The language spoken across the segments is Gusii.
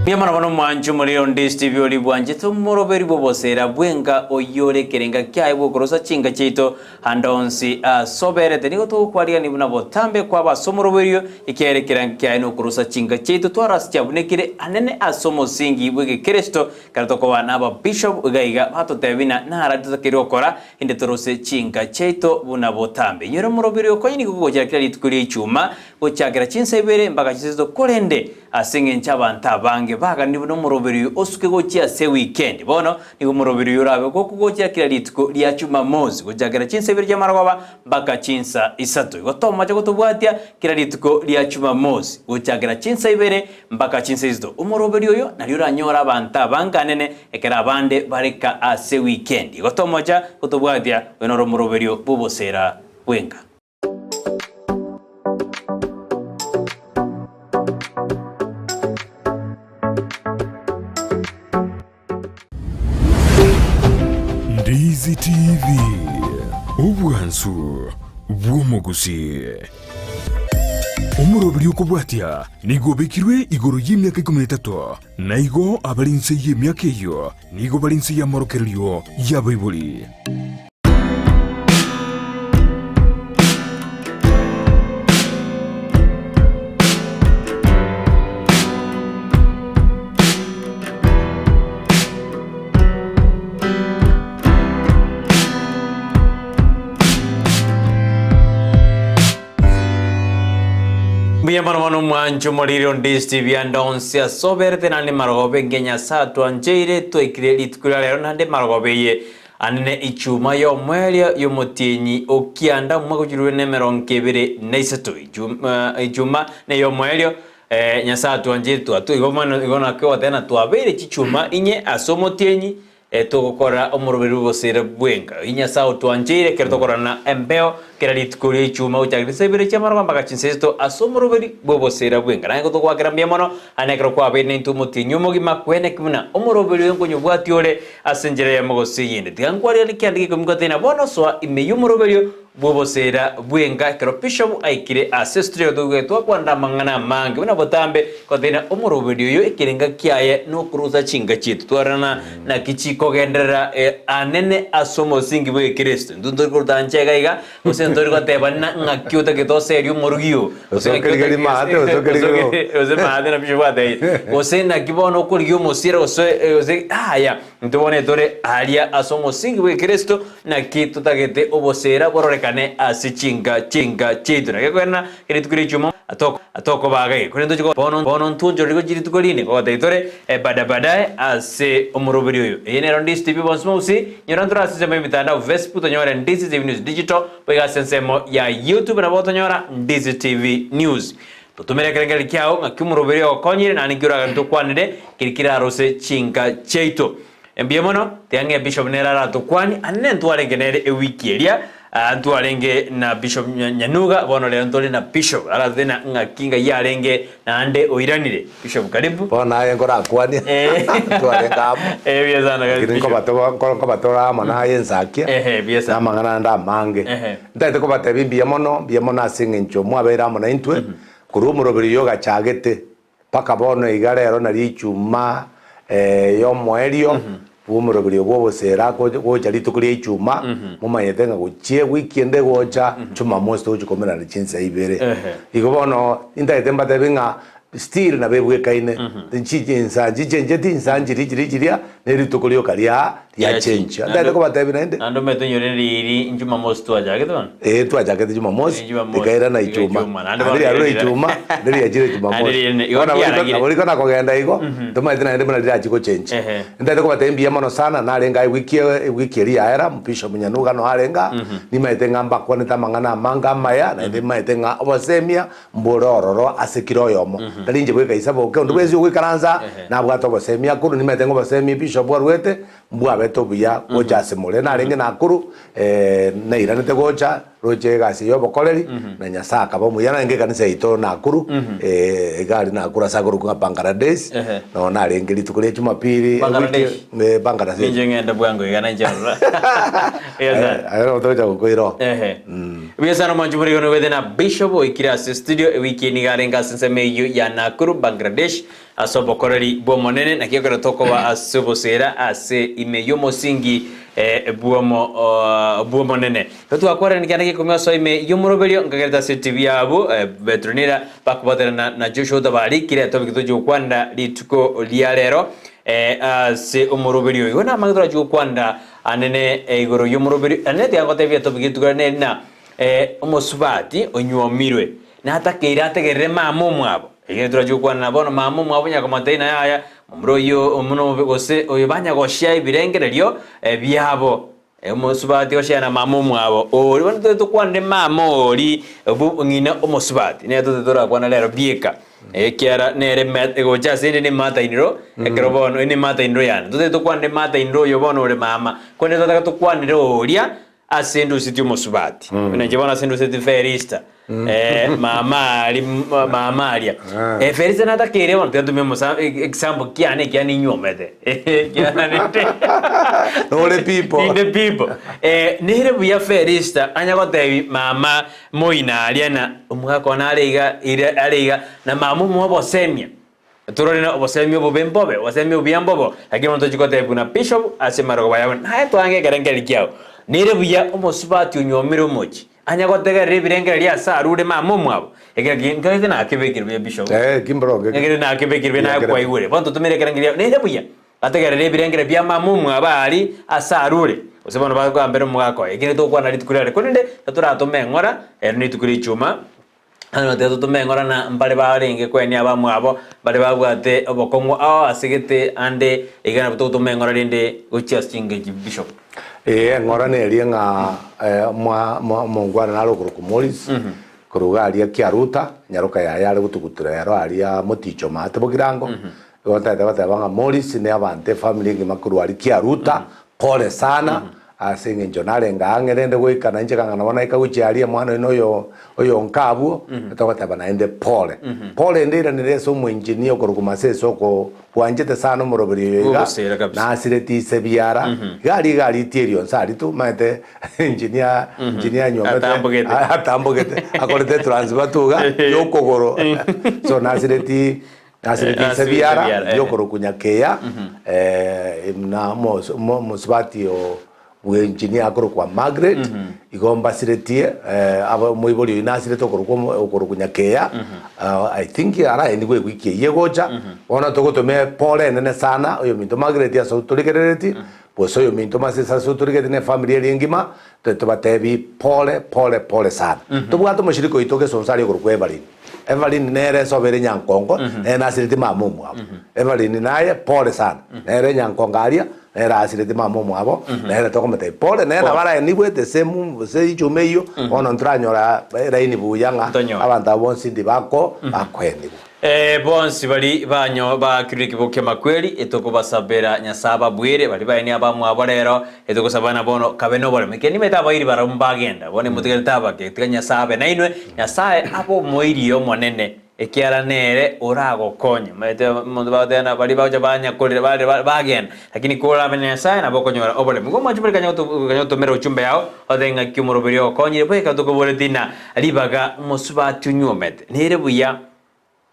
Mbuya mono bono omwanchi omoriri onde Steve ori bwanchete omoroberi bw'obosera bw'enka oyio ore ekerenga kiaye bw'okorosa chinka chiaito ande onsi asoberete. Nigo togokwarigania buna botambe kwaba ase omoroberi oyo ekiagera ekerenga kiaye nokorosa chinka chiaito tware ase chiabunekire anene ase omosingi bw'egekristo Ekero tokoba nababishop iga iga batotebia buna nara totakeire gokora, inde torose chinka chiaito buna botambe. Inyora omoroberi okonya nigo gogochera kera rituko ria Ichuma, gochakera chinsa ibere mpaka chinsa isato, korende ase engencho abanto abange baganire buna omoroberi oyo osuke gochia ase ewikendi. Bono nigo omoroberi oyo orabe gokogochera kera rituko ria Chumamosi, gochakera chinsa ibere chi'amarogoba mpaka chinsa isato. Igo tomocha gotobwatia kera rituko ria Chumamosi, gochakera chinsa ibere Mpaka chinsa isito omoroberi oyo nario oranyore abanto abange anene ekero abande bareka ase weekend. Igo tomocha gotobwatia oyo noro omoroberio bw'obosera bw'enka. Ndizi TV, obwansu bw'omogusii. Omoroberi okobwatia nigo obekirwe igoro y'emiaka ikomi na etato, na igo abare inse y'emiaka eyio nigo bare inse y'amorokererio y'abaibori. Mbuya mono mono omwancho omoriri onde Steve ande onsi ase oberete naende marogoba engiya Nyasae atwancheire twaikire rituko ria rero naende marogoba eye anene ichuma y'omoerio y'omotienyi o kianda omwaka ochirwe nemerongo ebere na isato Ichuma ichuma neyomoerio eh, Nyasae atwancheire twatwa igo bono igo naki ogoteba ng'a twabeire chichuma inye ase omotienyi eh, togokora omoroberi bw'obosira bw'enka. Oyio Nyasae otwancheire ekero tokorana embeo kera rituko ria ichuma gochaka chinsa ibere chi'amarogo mpaka chinsa isato ase omoroberi bw'obosira bw'enka. Naye gotogoakera mbuya mono ane ekero kwabeire naintwe omotienyi omogima kweneki buna omoroberi oyo nkonyobwatia ore ase enchera eyemo gose eyende. Tiga nkwariganie kianda gekomi gotebia bono soa ime y'omoroberio bw'oboseera bw'enka ekero Bishop aikire ase estudio toigwe twakwanera amang'ana amange buna botambe gotebia omoroberio oyo ekerenga kiaye nokorusa chinka chiaito twarorana naki chikogenderera anene ase omosingi bw'egekristo. Intwe ntori koruta nche iga iga gose ntori gotebana ng'aki otagete oserie omorugi oo gose ng'aki Gose okerigeria maate, gose okerigeria otagete gose maate na Bishop atebire gose naki bono okorigia omosira gose gose yaya. Intwe bono etore aria ase omosingi bw'Ekristo, naki totagete oboseera bororekane ase chinka chinka chiaito. Naki ekogenda rituko ri'echuma atokobaga iga, korende toche bono bono ntwonchoreri gochia rituko rinde, gogotebia tore bada badaye ase omoroberi oyo. Eye nero Ndizi TV bonsi mousi, nyora ntore ase ensemo y'emitandao Facebook tonyore Ndizi TV News Digital, boigo ase ensemo ya YouTube nabo otonyora Ndizi TV News. Totomere ekerengererio kiao ng'aki omoroberi ogokonyire, naende nki oraganie tokwanere keria kerarose chinka chiaito. Mbuya mono, tiga ng'e Bishop nere aratokwanie, ande nentwarenge nere ewiki eria, ah, ntwarenge na Bishop Nyanuga, bono rero ntore na Bishop, aratotebie na ng'aki ng'ai arenge naende oiranire. Bishop karibu. Bono aye nkorakwanie, Eh. ntwarenge amo. Eh, buya sana Lakini Bishop. nkobato- nko- nkobatora amo naye ensakia, Ehe, buya sana. na amang'ana ande amange. Ehe. Ntagete kobatebia mbuya mono, mbuya mono ase eng'encho mwabeire amo naintwe, korwa omoroberi oyio ogachagete, mpaka bono iga rero nario Ijumaa y'omoerio bw'omoroberi obwo obosera gocha rituko ria Ijumaa, momanyete ng'a gochia ewiki ende egocha, Jumamosi togochia koumerana chinsa ibere. Igo bono, intagete mbatebie ng'a still nabo ebwekaine, chinsa nchichencheti, insa nchiria chiria chiria, na erituko rioka ria riachenchia. Ntagete kobatebia naende. Naende omanyete onyore riiri Jumamosi twachagete bono. Ee, twachagete Jumamosi, Eh, Jumamosi, rikairana rika Ijumaa. Ijumaa. Naende Naende bono riarure riarire. Ijumaa, naende riachire Jumamosi. Naende riarire, igo Bono nabo riko- riaragire. nabo riko nakogenda igo, ntomanyete naende buna rirachie gochenchia. Ehe. Ntagete kobatebia mbuya mono sana, narenge aye wiki ewiki eria yaera, Bishop Nyanuga noe arenge aa, nimaete ng'a mbakwanete amang'ana amange amaya, naende nimaete ng'a obosemia mbore ororo ase kera oyomo. Tari inche bweka inse boke, onde bwensi ogoikaransa aa, nabwate obosemia korwa, nimaete ng'a obosemia Bishop arwete, Mbwabete obuya gocha ase more. Narenge Nakuru, nairanete gocha roche egasi y'obokoreri, na Nyasae akaba omuya. Narenge ekanisa yaito Nakuru, iga aria Nakuru ase akorokwa ng'a Bangladesh, Ehe. noo narenge rituko ria Jumapili, Bangladesh? ewiki, Bangladesh. Ninche ng'ende bwango iga nainche ororo. Yes, sir. Aye nabo togocha gokoira oo. Ehe. Buya sana omwanchi bore igo nobwete na Bishop oikire ase studio ewiki eye nigo arenge ase ensemo eyio ya Nakuru, Bangladesh. Ase obokoreri bw'Omonene, naki ekero tokoba ase oboseera ase ime y'omosingi bw'Omonene. Ekero twakwarire kianda gi'ikomi osoa ime y'omoroberio, nkagerete ase etibi y'abwo Petronila bakobaterana na Joshua otabarikire etopic tochia gokwanera rituko ria rero ase omoroberio oyo. Igo namanye torachie gokwanera anene igoro y'omoroberio, anene tiga ngotebie etopic rituko riane neri ng'a omosubati onywomirwe natakeire ategerere mama omwabo. Ekero torachie gokwana na bono mama omwabo onye akomotebia ng'a yaya, momura oyio omuna omobe gose oyo banya gochia ebirengererio biabo, omosubati gochia na mama omwabo oria, bono tobe tokwanere mama oria obo ng'ina omosubati, nere tote torakwana rero bieka, ekiara nere me egocha ase ende ne mother in law, ekero bono ere ne mother in law yane, tote tokwanere mother in law oyo bono ore mama, korende totaka tokwanere oria Ase enduseti omosubati. Buna inche bono ase enduseti Felista. Eh, mama ari mama aria. Eh, Felista natakeire bono tiga ntumie omosa example kiane ekiagera ninywomete. Ekiagera ninde Nore people. Ninde people. Eh, nere buya Felista anya gotebi mama moina aria na omogaka one are iga ire are iga na mama omoe obosemia. Torore na obosemia obobe mbobe, obosemia obuya mbobo, lakini bono tochia kotebia buna bishop ase amarogoba yabo, naye twange ekerengererio kiao. Nere buya omosubati onyuomire omochie, anya gotegerera ebirengererio ase arure mama omwabo, ekero ki nkaete nakebekire buya bishop. Eh, ki mboronge ki. Ekero nakebekire buya naye Kiakerete. kwaigure. Bono totumere ekerengerio kiao, nere buya ategerere ebirengererio bia mama omwabo aria ase arure, gose bono bagambere omogaka oye. Ekero togokwana rituko riare, korende toratome eng'ora, ero nituko ria ichuma. Bono tiga totome eng'ora na mbare barenge koenia abamwabo, mbare babwate obokong'u ao ase gete ande, iga nabo togotoma eng'ora rende gochia ase chingencho Bishop. Ee, eng'ora neria ng'a eh, mwa- mwa- omongwana nare okorokwa Morris, korwa iga aria Kiaruta, nyaroka yaye are gotugutura ero aria Moticho maate Bogirango, igo ntagete goteba ng'a Morris ne abanto efamiri engima korwa aria Kiaruta, pole sana, Ase engencho narenge ang'e rende goika nainche kang'ana bono naika gochia aria omwana oino oyo oyonka abwo, togoteba naende pole. Pole ende iranire ase omoengineer okorokwa Masese oko bwanchete sana omoroberi oyo iga, Bw'ogosera kabisa. nasireti ise biara, iga aria iga aritie erionsi aria tu, omanyete engineer engineer anywomete Atambogete. atambogete akorete etransfer tu iga ya okogoro so nasireti Nasireti Eh, ise ase biara biara, eh. biokorokwa Nyakeya, eh, na omos- omo- omosubati o bw'engineer akorokwa Margaret, igo mbasiretie eh, aba omoibori oyio nasirete okorokwa omo- okorokwa Nyakeya, ah, I think araenigwe ewiki eyio egocha, bono togotome pole enene sana oyominto Margaret ase otorigerereti, gose oyominto Masese ase otorigereti na efamiri eria engima, to- tobatebi pole pole pole sana. Tobwate omoshirika oito Gesonso aria okorokwa Evelyn. Evelyn nere esoba ere nyankongo, nere nasireti mama omwabo. Evelyn naye pole sana, nere nyankongo aria, nere asireti mama omwabo, nere tokomotebia pole, nere nabo araenigwe the same gose ichuma eyio, bono ntoranyora elaini buya ng'a Ntonyore. abanto aba bonsi ndi bako bakoenigwa. Eh, bonsi bari banyo bakirire ekibo ki'amakweri, etokobasabera Nyasae ababwere, baria baenie abamwabo rero, etogosaba na bono kabe noboremu. Ekiagera nimanyete abairi barabwo mbagenda, bono imotigarete abake, tiga Nyasae abe nainwe, Nyasae abe omoiria omonene, ekiagera nere oragokonye. Omanyete omonto bagoteba ng'a baria bagocha banyakorera bare bagenda, lakini korabe na Nyasae nabo okonyora oboremu. Igo omwanchi bore kanya kanya gotomera ochumbe yao, otebe ng'aki omoroberi ogokonyire, bweka tokoboretie ng'a ribaga omosubati onyuomete, nere buya.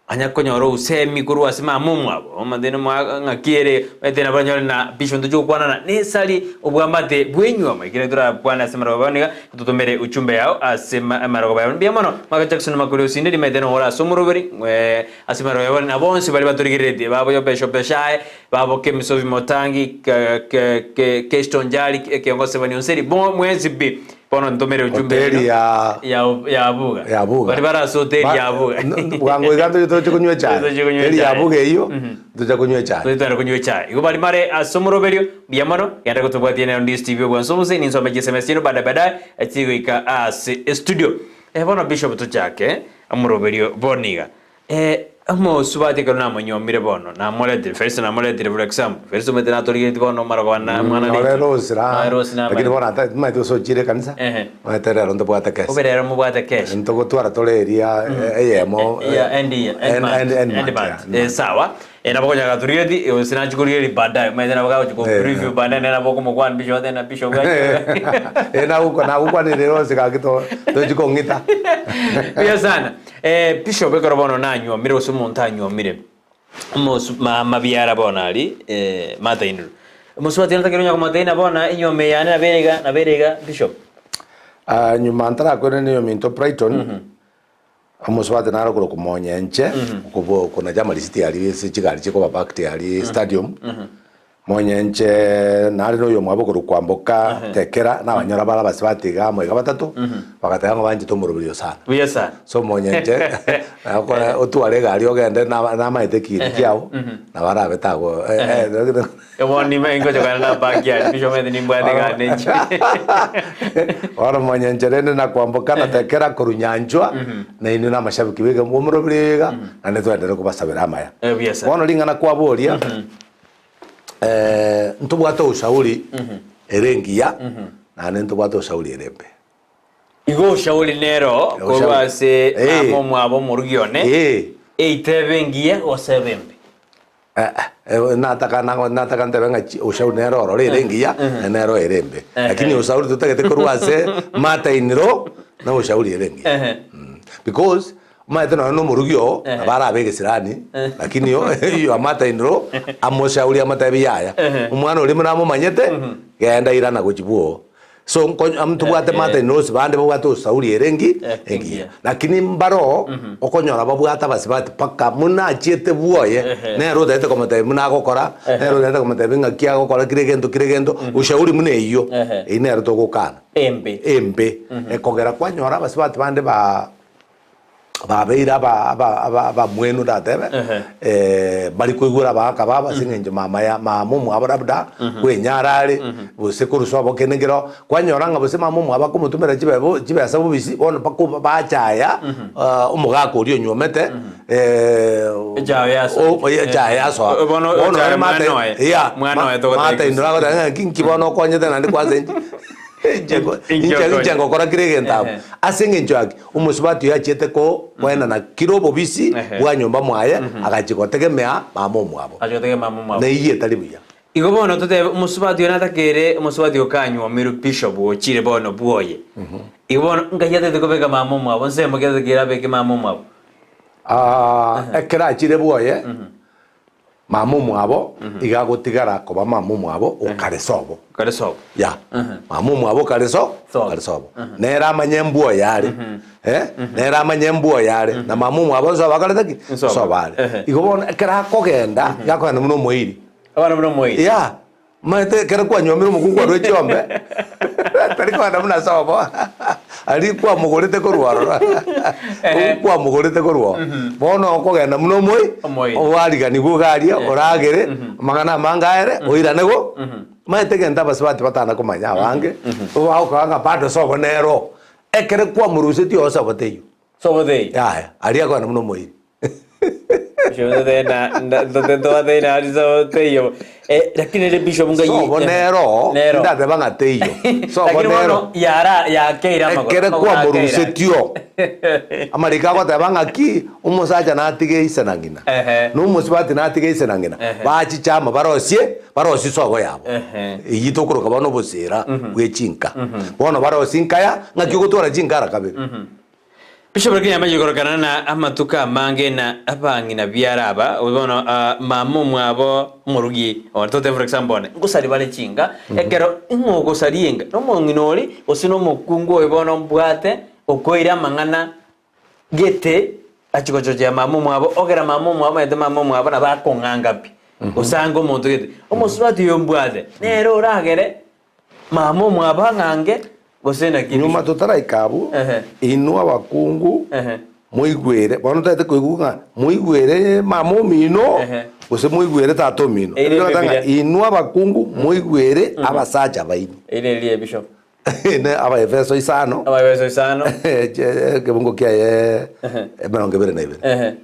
Anya konyora obosemi korwa ase mama omwabo, omanyete nomoa ng'aki ere, omanyete nabo anyore na bishop ntochia gokwanana nesari obwamate bw'enyuomo. Ekero torakwane ase amarogoba ayio niga totomere uchumbe yao ase amarogoba ayio. Mbuya mono Mwaka Jackson Makori Osinde rimaete nogoro ase omoroberi ase amarogoba ayio na bonsi baria batorigereretie babo Yobesho Beshae, babo Kemisobi Motangi, Kesto Njari, Ekiongosi Sebani Onseri, mwensi pi. Bono ntomere ujumbe Hoteli ino ya ya ya Abuga. ya Abuga. Bari bare ase hoteli ya Abuga. Bwango iga ntoche toche konywa echae. Toche konywa Hoteli ya echae. Abuga eyio ntoche konywa echae. Toche twende konywa echae. Igo bari mare ase omoroberio, mbuya mono, genda gotobwatia nero Ndisi TV obwanso obose, ninsome chisms chiaino baadaye baadaye, chigoika ase estudio. Eh, bono Bishop tochake omoroberio bono iga. Eh, omosubati ekero namonyuomire bono, namoretire, Festo namoretire for example, Festo omanyete natorigeretie bono omara koba na mwana Nore Rachel. Rose ra, Nore Rose lakini namanyete. bono ata timanyeti gose ochire ekanisa, Ehe. omanyete rero ntobwate kesi. Obe rero mobwate cash. Ntogotwara tore eria eyemo Yeah, end year, end end- month, end- end end month, month. yeah, end Eh, month. sawa. Eh, nabo konyara gatorigeretie, eh, gose nachia korigereria baadaye, omanyete nabo gagochia ko Eh, preview eh. baadaye nere nabo okomokwana bishop otebe na bishop gaki. Eh, nagoku- nagokwanire Rose gaki to- tochi kong'ita. Buya sana. Eh, bishop ekero bono nanyuomire gose omonto anyuomire. Omosu mama biara bono aria eh, Martha Inuru. Omosubati onde takeri onya komotebi bono enyuomo eye yane nabo ere iga, nabo ere iga Bishop. Ah, nyuma ntarakwene na ominto Brighton, omosubati nare okorokwa Monyenche, okobo okonacha amarisiti aria ase chigari chikoba parked aria stadium, Monyenche nare na oyomwabo okorokwa Kwamboka Tekera, nabanyora bare abasubati iga amo iga batato, bagateba ng'a banchete omoroberio sana. Buya sana. So monyenche nakore otware egari ogende na- namaete ekiiri kiabo, nabo arabe tago Bono nime ngocha kogenda na park aria Bishop omanyete nimbwate egari nenche. Bono monyenche rende na Kwamboka na Tekera korwa Nyanchwa, na inwe na amashabiki ba omoroberio iga, naende twaenderere kobasabera amaya. Eh, buya sana. Bono ring'ana kwaboria. Ntobwate ushauri ere engiya, naende ntobwate ushauri ere embe. Igo ushauri nero korwa Ushauri. ase Eh. mama omwabo omorugi one, Eh. eitebe engiya gose ebe embe. Eh, eh, nataka nago- nataka ntebe ng'a chi- ushauri nero ororo ere engiya, na nero ere embe. Ehe. Lakini ushauri totagete korwa ase mother in law, na ushauri ere engiya. Ehe. Mm. Because Omanyete nonya nomorugi oo nabo arabe egesirani, lakini your mother in law amoshauri amotebi yaya, omwana oria buna amomanyete, genda irana gochia bwoo. So nko ntobwate mother in laws bande babwate osauri ere engi engiya. Lakini mbaroo okonyora babwate abasibati mpaka buna achiete bwoye, nere otagete komotebia buna agokora, nere otagete komotebia ng'aki agokora kera egento kera egento, ushauri buna eyio, eyio nere togokana. Embe. Embe. Ekogera kwanyora abasibati bande ba. babeire aba aba aba abamwenu ndatebe Ehe. eh, bari koigwera abagaka babo ase eng'encho mama ya mama omwabo labda kwenyara are gose korwa sobo kende nkero kwanyora ng'a gose mama omwabo akomotomera chibebo chibesa bobisi bono mpaka oba bachaya ah, omogaka oria onyuomete Echayo yasoa. o- oye- echayo yasoa. Eh, bono Bono echayo ere mate- mwana oye. yeah, Mwana ma- oye togoteba mate indora agoteba ng'a nki nki bono okonyete naende kwansa inche Inche ngo- Inche inche okonye. inche ngokora kera egento abwo. Ehe. Ase eng'encho yaki, omosubati oyo achiete ko koenana kera obobisi Ehe. bwa nyomba mwaye, agachia gotegemea mama omwabo. Achia gotegemea mama omwabo. Na eyio etari buya. Igo bono totebe omosubati oyo natakere omosubati okanywomirwe bishop ochire bono bwoye. Igo bono nkai atagete kobeka mama omwabo nsemo ki atagete abeke mama omwabo. Ah, ekero achire bwoye, Mama omwabo iga agotigara koba mama omwabo okare sobo. Okare sobo. Ya. Mama omwabo okare so, Sobo. okare sobo. Nere amanye embwa oyo are. Eh? Nere amanye embwa oyo are. Na mama omwabo nsobo akorete ki? Nsobo. Nsobo are. Ehe. Igo bono ekero akogenda, iga akogenda buna omoiri. Abana buna omoiri. Ya. Omanyete ekero kwanyuomire omokungu kwarua chiombe, tari kogenda buna sobo, aria kwamogorete korwa ororo, Ehe. kwamogorete korwa oo. Bono okogenda buna omoi, Omoi. oariganigwe iga aria, oragere, amang'ana amange aere, oirane go. Omanyete egento abasubati batana komanya abange, bagokora ng'a bado sobo nero, ekero kwamorusetie oo sobo teiyo. Sobo teiyo. Yaya, aria akogenda buna omoiri. Lakini ere bishop ngai Sobo nero, Nero. tindateba ng'a teiyo. Sobo Lakini nero. bono yara yakeire amagoro. Ekere amagoro akeire. kwamorusetio amariko agoteba ng'aki omosacha natige ise na ng'ina Ehe. na omosubati natige ise na ng'ina Ehe. bachiche amo barosie barosie sobo yabo Ehe. eyio tokoroka bono obosera bwe chinka bono barosie nkaya ng'aki ogotwara chinka ara kabere Bishop lakini amache korokana na amatuko amange na abang'ina biara aba bono ah, mama omwabo omorugi or tote for example one ngosari bare chinka ekero ing'o ogosaria enka nomong'ina ori gose nomokungu oyo bono mbwate okoire amang'ana gete achi gochochea mama omwabo ogera mama omwabo omanyete mama omwabo nabo akong'anga pi gose ange omonto gete omosubati oyo mbwate nere oragere Mama omwabo ang'ange, gose naki Nyuma totaraika abwo, Ehe. inwe abakungu Ehe. moigwere, bono totagete koigwa ng'a moigwere mama omino Ehe. gose moigwere tata omino. Eire Erio totagete ng'a Ebibilia. inwe abakungu moigwere abasacha baino. Eire eria Bishop. Ne Abaefeso isano, Abaefeso isano. ekebungo kiaye emerongo ebere na ibere. Ehe.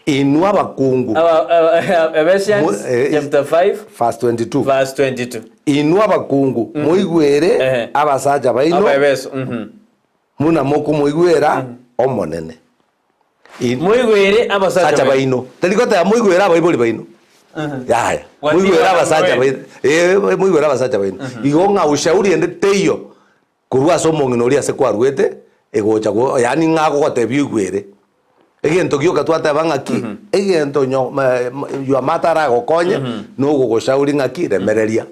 Inwe abakungu. Aba- aba- Ephesians Mo- eh, chapter 5 Verse 22. verse 22. Inwe abakungu moigwere Ehe. abasacha baino Abaefeso. mhm. buna mokomoigwera Omonene. In- Moigwere abasacha sacha baino. baino. Tari goteba moigwere abaibori baino. Yaya. Gwatiga Moigwere abasacha moe. baino. Eh, moigwere abasacha baino. Igo ng'a ushauri ende teiyo korwa ase omong'ina oria ase kwaruete egocha go yaani ng'a agogotebia oigwere. Egento gioka twateba ng'aki, egento nyo your mother aragokonye, nogogoshauri ng'aki, remereria.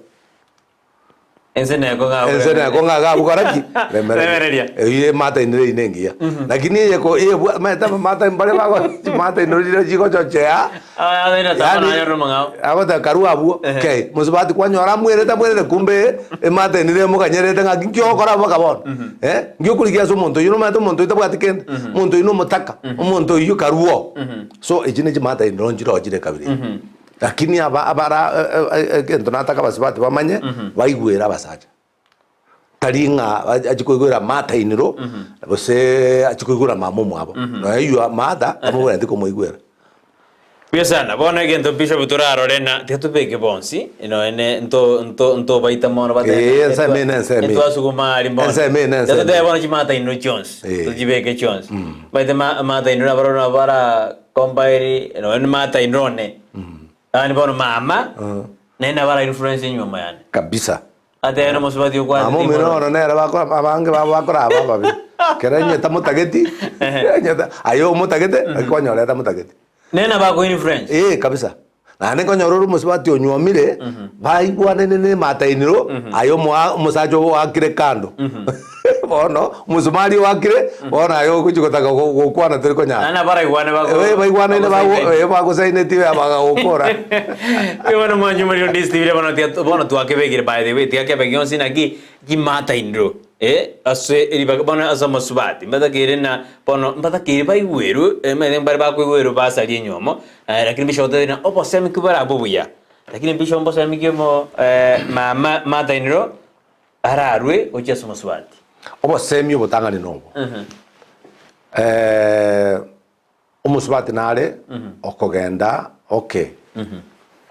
Ense neko ng'a Ense neko ng'a iga abwo kora ki? Remereria. Remereria. Eyio emata inere ine engiya. Lakini eye ko eyebwa omanyete amata mbare bago chimata inore chiria chigochochea, yaani agoteba karue abwo kei, mosubati kwanyora amwerete amwerete kumbe emata inere emoganyerete ng'aki nki ogokora mpaka bono eh, nki okorigia ase omonto oyio nomanyete omonto oyio tabwati kende, omonto oyio na omotaka, omonto oyio karue oo. So echi ne chimata inore nchire oo chire kabere. Lakini aba abara egento nataka abasubati bamanye, baigwere abasacha. Tari ng'a achie koigwera mother in law, gose achie koigwera mama omwabo. Nonya your mother, tamobwenereti komoigwera. Buya sana, bono egento Bishop torarore na tiga tobeke bonsi, nonya nto nto ntobaita mono batebe Ee, ensemo eye na ensemo eye. Ntwasuguma aria bono. Ensemo eye na Tiga ensemo totebe eye. bono chimother in law chionsi, Ee. tochibeke chionsi. Omanyete ma mother in law nabarobwo nabo bara Compile nonya ne mother in law one. Yaani bono mama nere nabo ara influence enyuomo yane. Kabisa. Ate ere omosubati okwate Mama omino timoro. oro nere bakora abange babo bakora aba ababe. Kere onye tamotageti, onye ta aye omotagete, naki kwanyora ere tamotageti. Nere nabo ako influence. Ee kabisa. Naende nkonyora ore omosubati onyuomire, baigwanene ne mother in law, aye omoa omosacha obo oakire kando. Bono, omosumari oakire, bono aye ogochi gotaka go- gokwana tori konyara. Naende abaraigwane bako Eh, baigwanaine bago bagosaineti. eh, bagosaineti bagagokora. Oyo bono mwanche omorero ndisi tibire bono tiga bono twakebekire by the way tiga kebe gionsi naki chimother in law eh ase ribaga bono ase omosubati mbatakeire na bono mbatakeire baigwerwe emanyete mbare bakoigwerwa basaria enywomo lakini bishop otebire ng'a obosemi ki borabwo buya lakini bishop mbosemi ki omo mama mother in law ararwe gochia ase omosubati. Obosemi obotang'ani nobo, omosubati nare okogenda okay,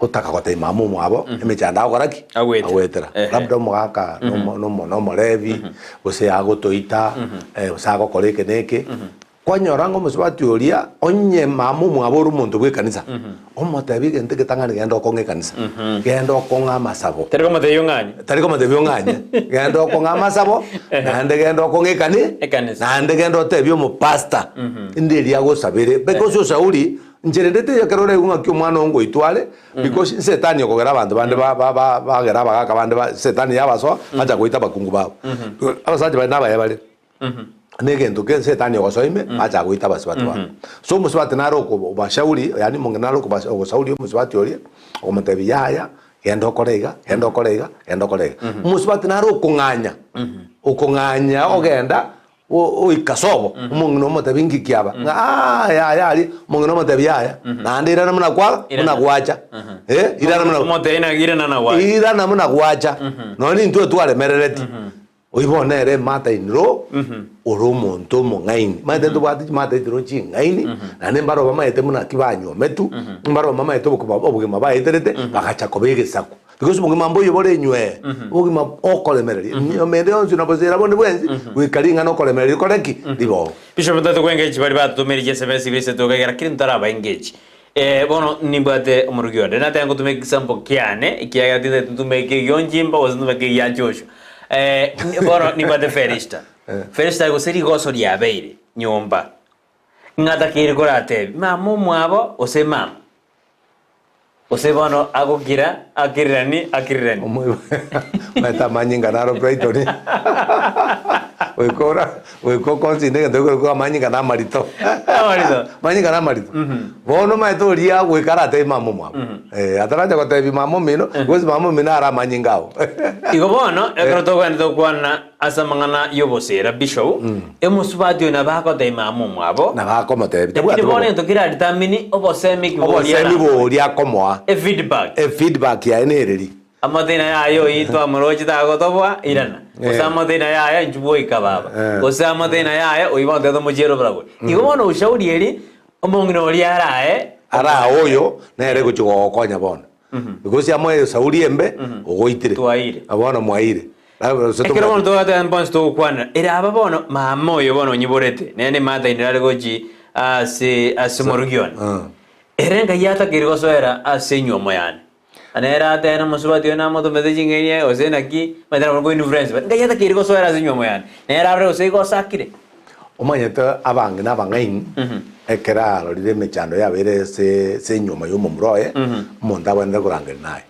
otaka gotebia mama omwabo emechando agokora ki? Agwetera. Agwetera. Ehe. Labda omogaka nomo- nomo- nomorebi, gose agotoita, gose agokora eke na eke. Kwanyora ng'a omosubati oria, onye mama omwabo ore omonto bw'ekanisa, omotebie egento egetang'ani genda okong'e ekanisa, genda okong'e amasabo. Tari komotebia ong'anye. Tari komotebia ong'anye, genda okong'e amasabo, naende genda okong'e ekani, Ekanisa. naende genda otebie omopastor, inde eria agosabere. Because oshauri, inche rende teiyo ekero oraigwe ng'aki omwana oo ngoitwa are, because esetani okogera abanto bande ba- ba- ba- bagera abagaka bande ba esetani yabasoa, bacha goita abakungu babo. Abasacha baria nabaye bare. Negento ke Setani ogosoa ime, acha goita abasubati babo. So omosubati nare okobashauri, yaani omong'ina nare okobas ogosauria omosubati oria, okomotebia yaya, genda okore iga, genda okore iga, genda okore iga. Omosubati nare okong'anya, okong'anya ogenda o- oika sobo, omong'ina omotebia inki kiaba, ng'a aah yaya aria, omong'ina omotebia yaya, naende irana buna kwa buna Irana. gwacha, eh irana buna Omotebia ng'a irana na gwacha. irana buna gwacha, nonye intwe twaremerereti. Oyio bono nere mother in law ore omonto omong'aini. Omanyete ntobwate chimother in law ching'aini, naende mbaro bamaete buna ki banywometwe, mbaro bamaete obokima obogima baeterete, bagacha koba egesaku. Because obogima mboiyo bore inywee, obogima okoremereria, enyiomo ende yonsi na bosera bonde bwensi, goika ring'ana okoremereria rikore ki? Ribe oo. Bishop ntobwate koengage baria batotomeire chiSMS ibere isato iga ekero ntaraba engage. Bono nimbwate omorugi onde, nateba ngotuma egesambo kiane, ekiagera tintagete ntume ekegionchimba gose ntume ekegia Joshua. Bono nimbwate Felista. Felista gose rigoso riabeire nyomba, ng'atakeire koratebie mama omwabo gose mama, gose bono agokira akirirani akirirani. Omanyete amanyinga naro Brighton goika ora Goika okonsinda egento gekorokwa amanyinga na amarito. Amarito. Amanyinga na amarito. Bono omanyete oria goika aratebie mama omwabo. Eh, ataracha gotebia mama omino, gose mama omino are amanyinga ao. Igo bono, ekero togwenerete gokwana ase amang'ana y'obosera, Bishop, omosubati oyo nabo agotebia mama omwabo, Nabo akomotebia. lakini Tabwati bono bobe. egento kera determine obosemi ki boria Obosemi aramoe. boria akomoa. Efeedback. Efeedback yaye nereri. Amathina yaye oitwe amoroche tagotoboa, irana. Gose amathina yaye inchuo bwoika baba. Gose amathina yaye oyio bono tiga tomochiere oboragori. Igo bono ushauri eri, omong'ina oria arae, Arae oyo nere gochia gogokonya bono. Because amoe esauri embe, ogoitire. Twaire. Bono mwaire. Gose Ekero bono tobwati. togoteba bonsi togokwanera, ere aba bono mama oyo bono onyiborete, nere nematainire are gochi ase ase omorugi one. Ere ngai atakeire gosoera ase enywomo yane. Nere ateene omosubati oyo namotomete ching'eni aye, gose naki, omanyete nabo nko influence bare, ngai atakeire gosoera ase enywomo yane, nere arore gose igo osakire. Omanyete abang'ina abang'aini, ekero arorire emechando yabeire ase ase enyuoma y'omomura oye, omonto abwenerete korangeria naye.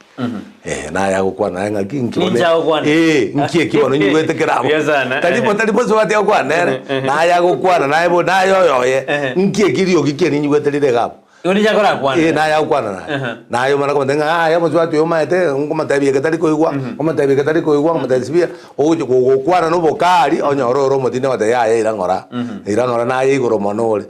Eh, naye agokwana naye ng'aki nki bono Ninche agokwana. Eh, nki eki bono nyigwete kere abwo. Buya sana. Tari bo tari mosubati agokwana nere, naye agokwana naye bo naye oyoye, nki eki riogi kiane nyigwete rire iga abwo. Igo ninche akorakwana. Eh, naye agokwana naye. Aha. Naye omana komotebia ng'a aye omosubati oyo omanyete, nkomotebia eke tari koigwa, nkomotebia eke tari koigwa, nkomotebia sibia, ogochi gogokwana na obokari, onyore ore omotindi agotebia yaya ira ng'ora, ira ng'ora naye igoro mono ore.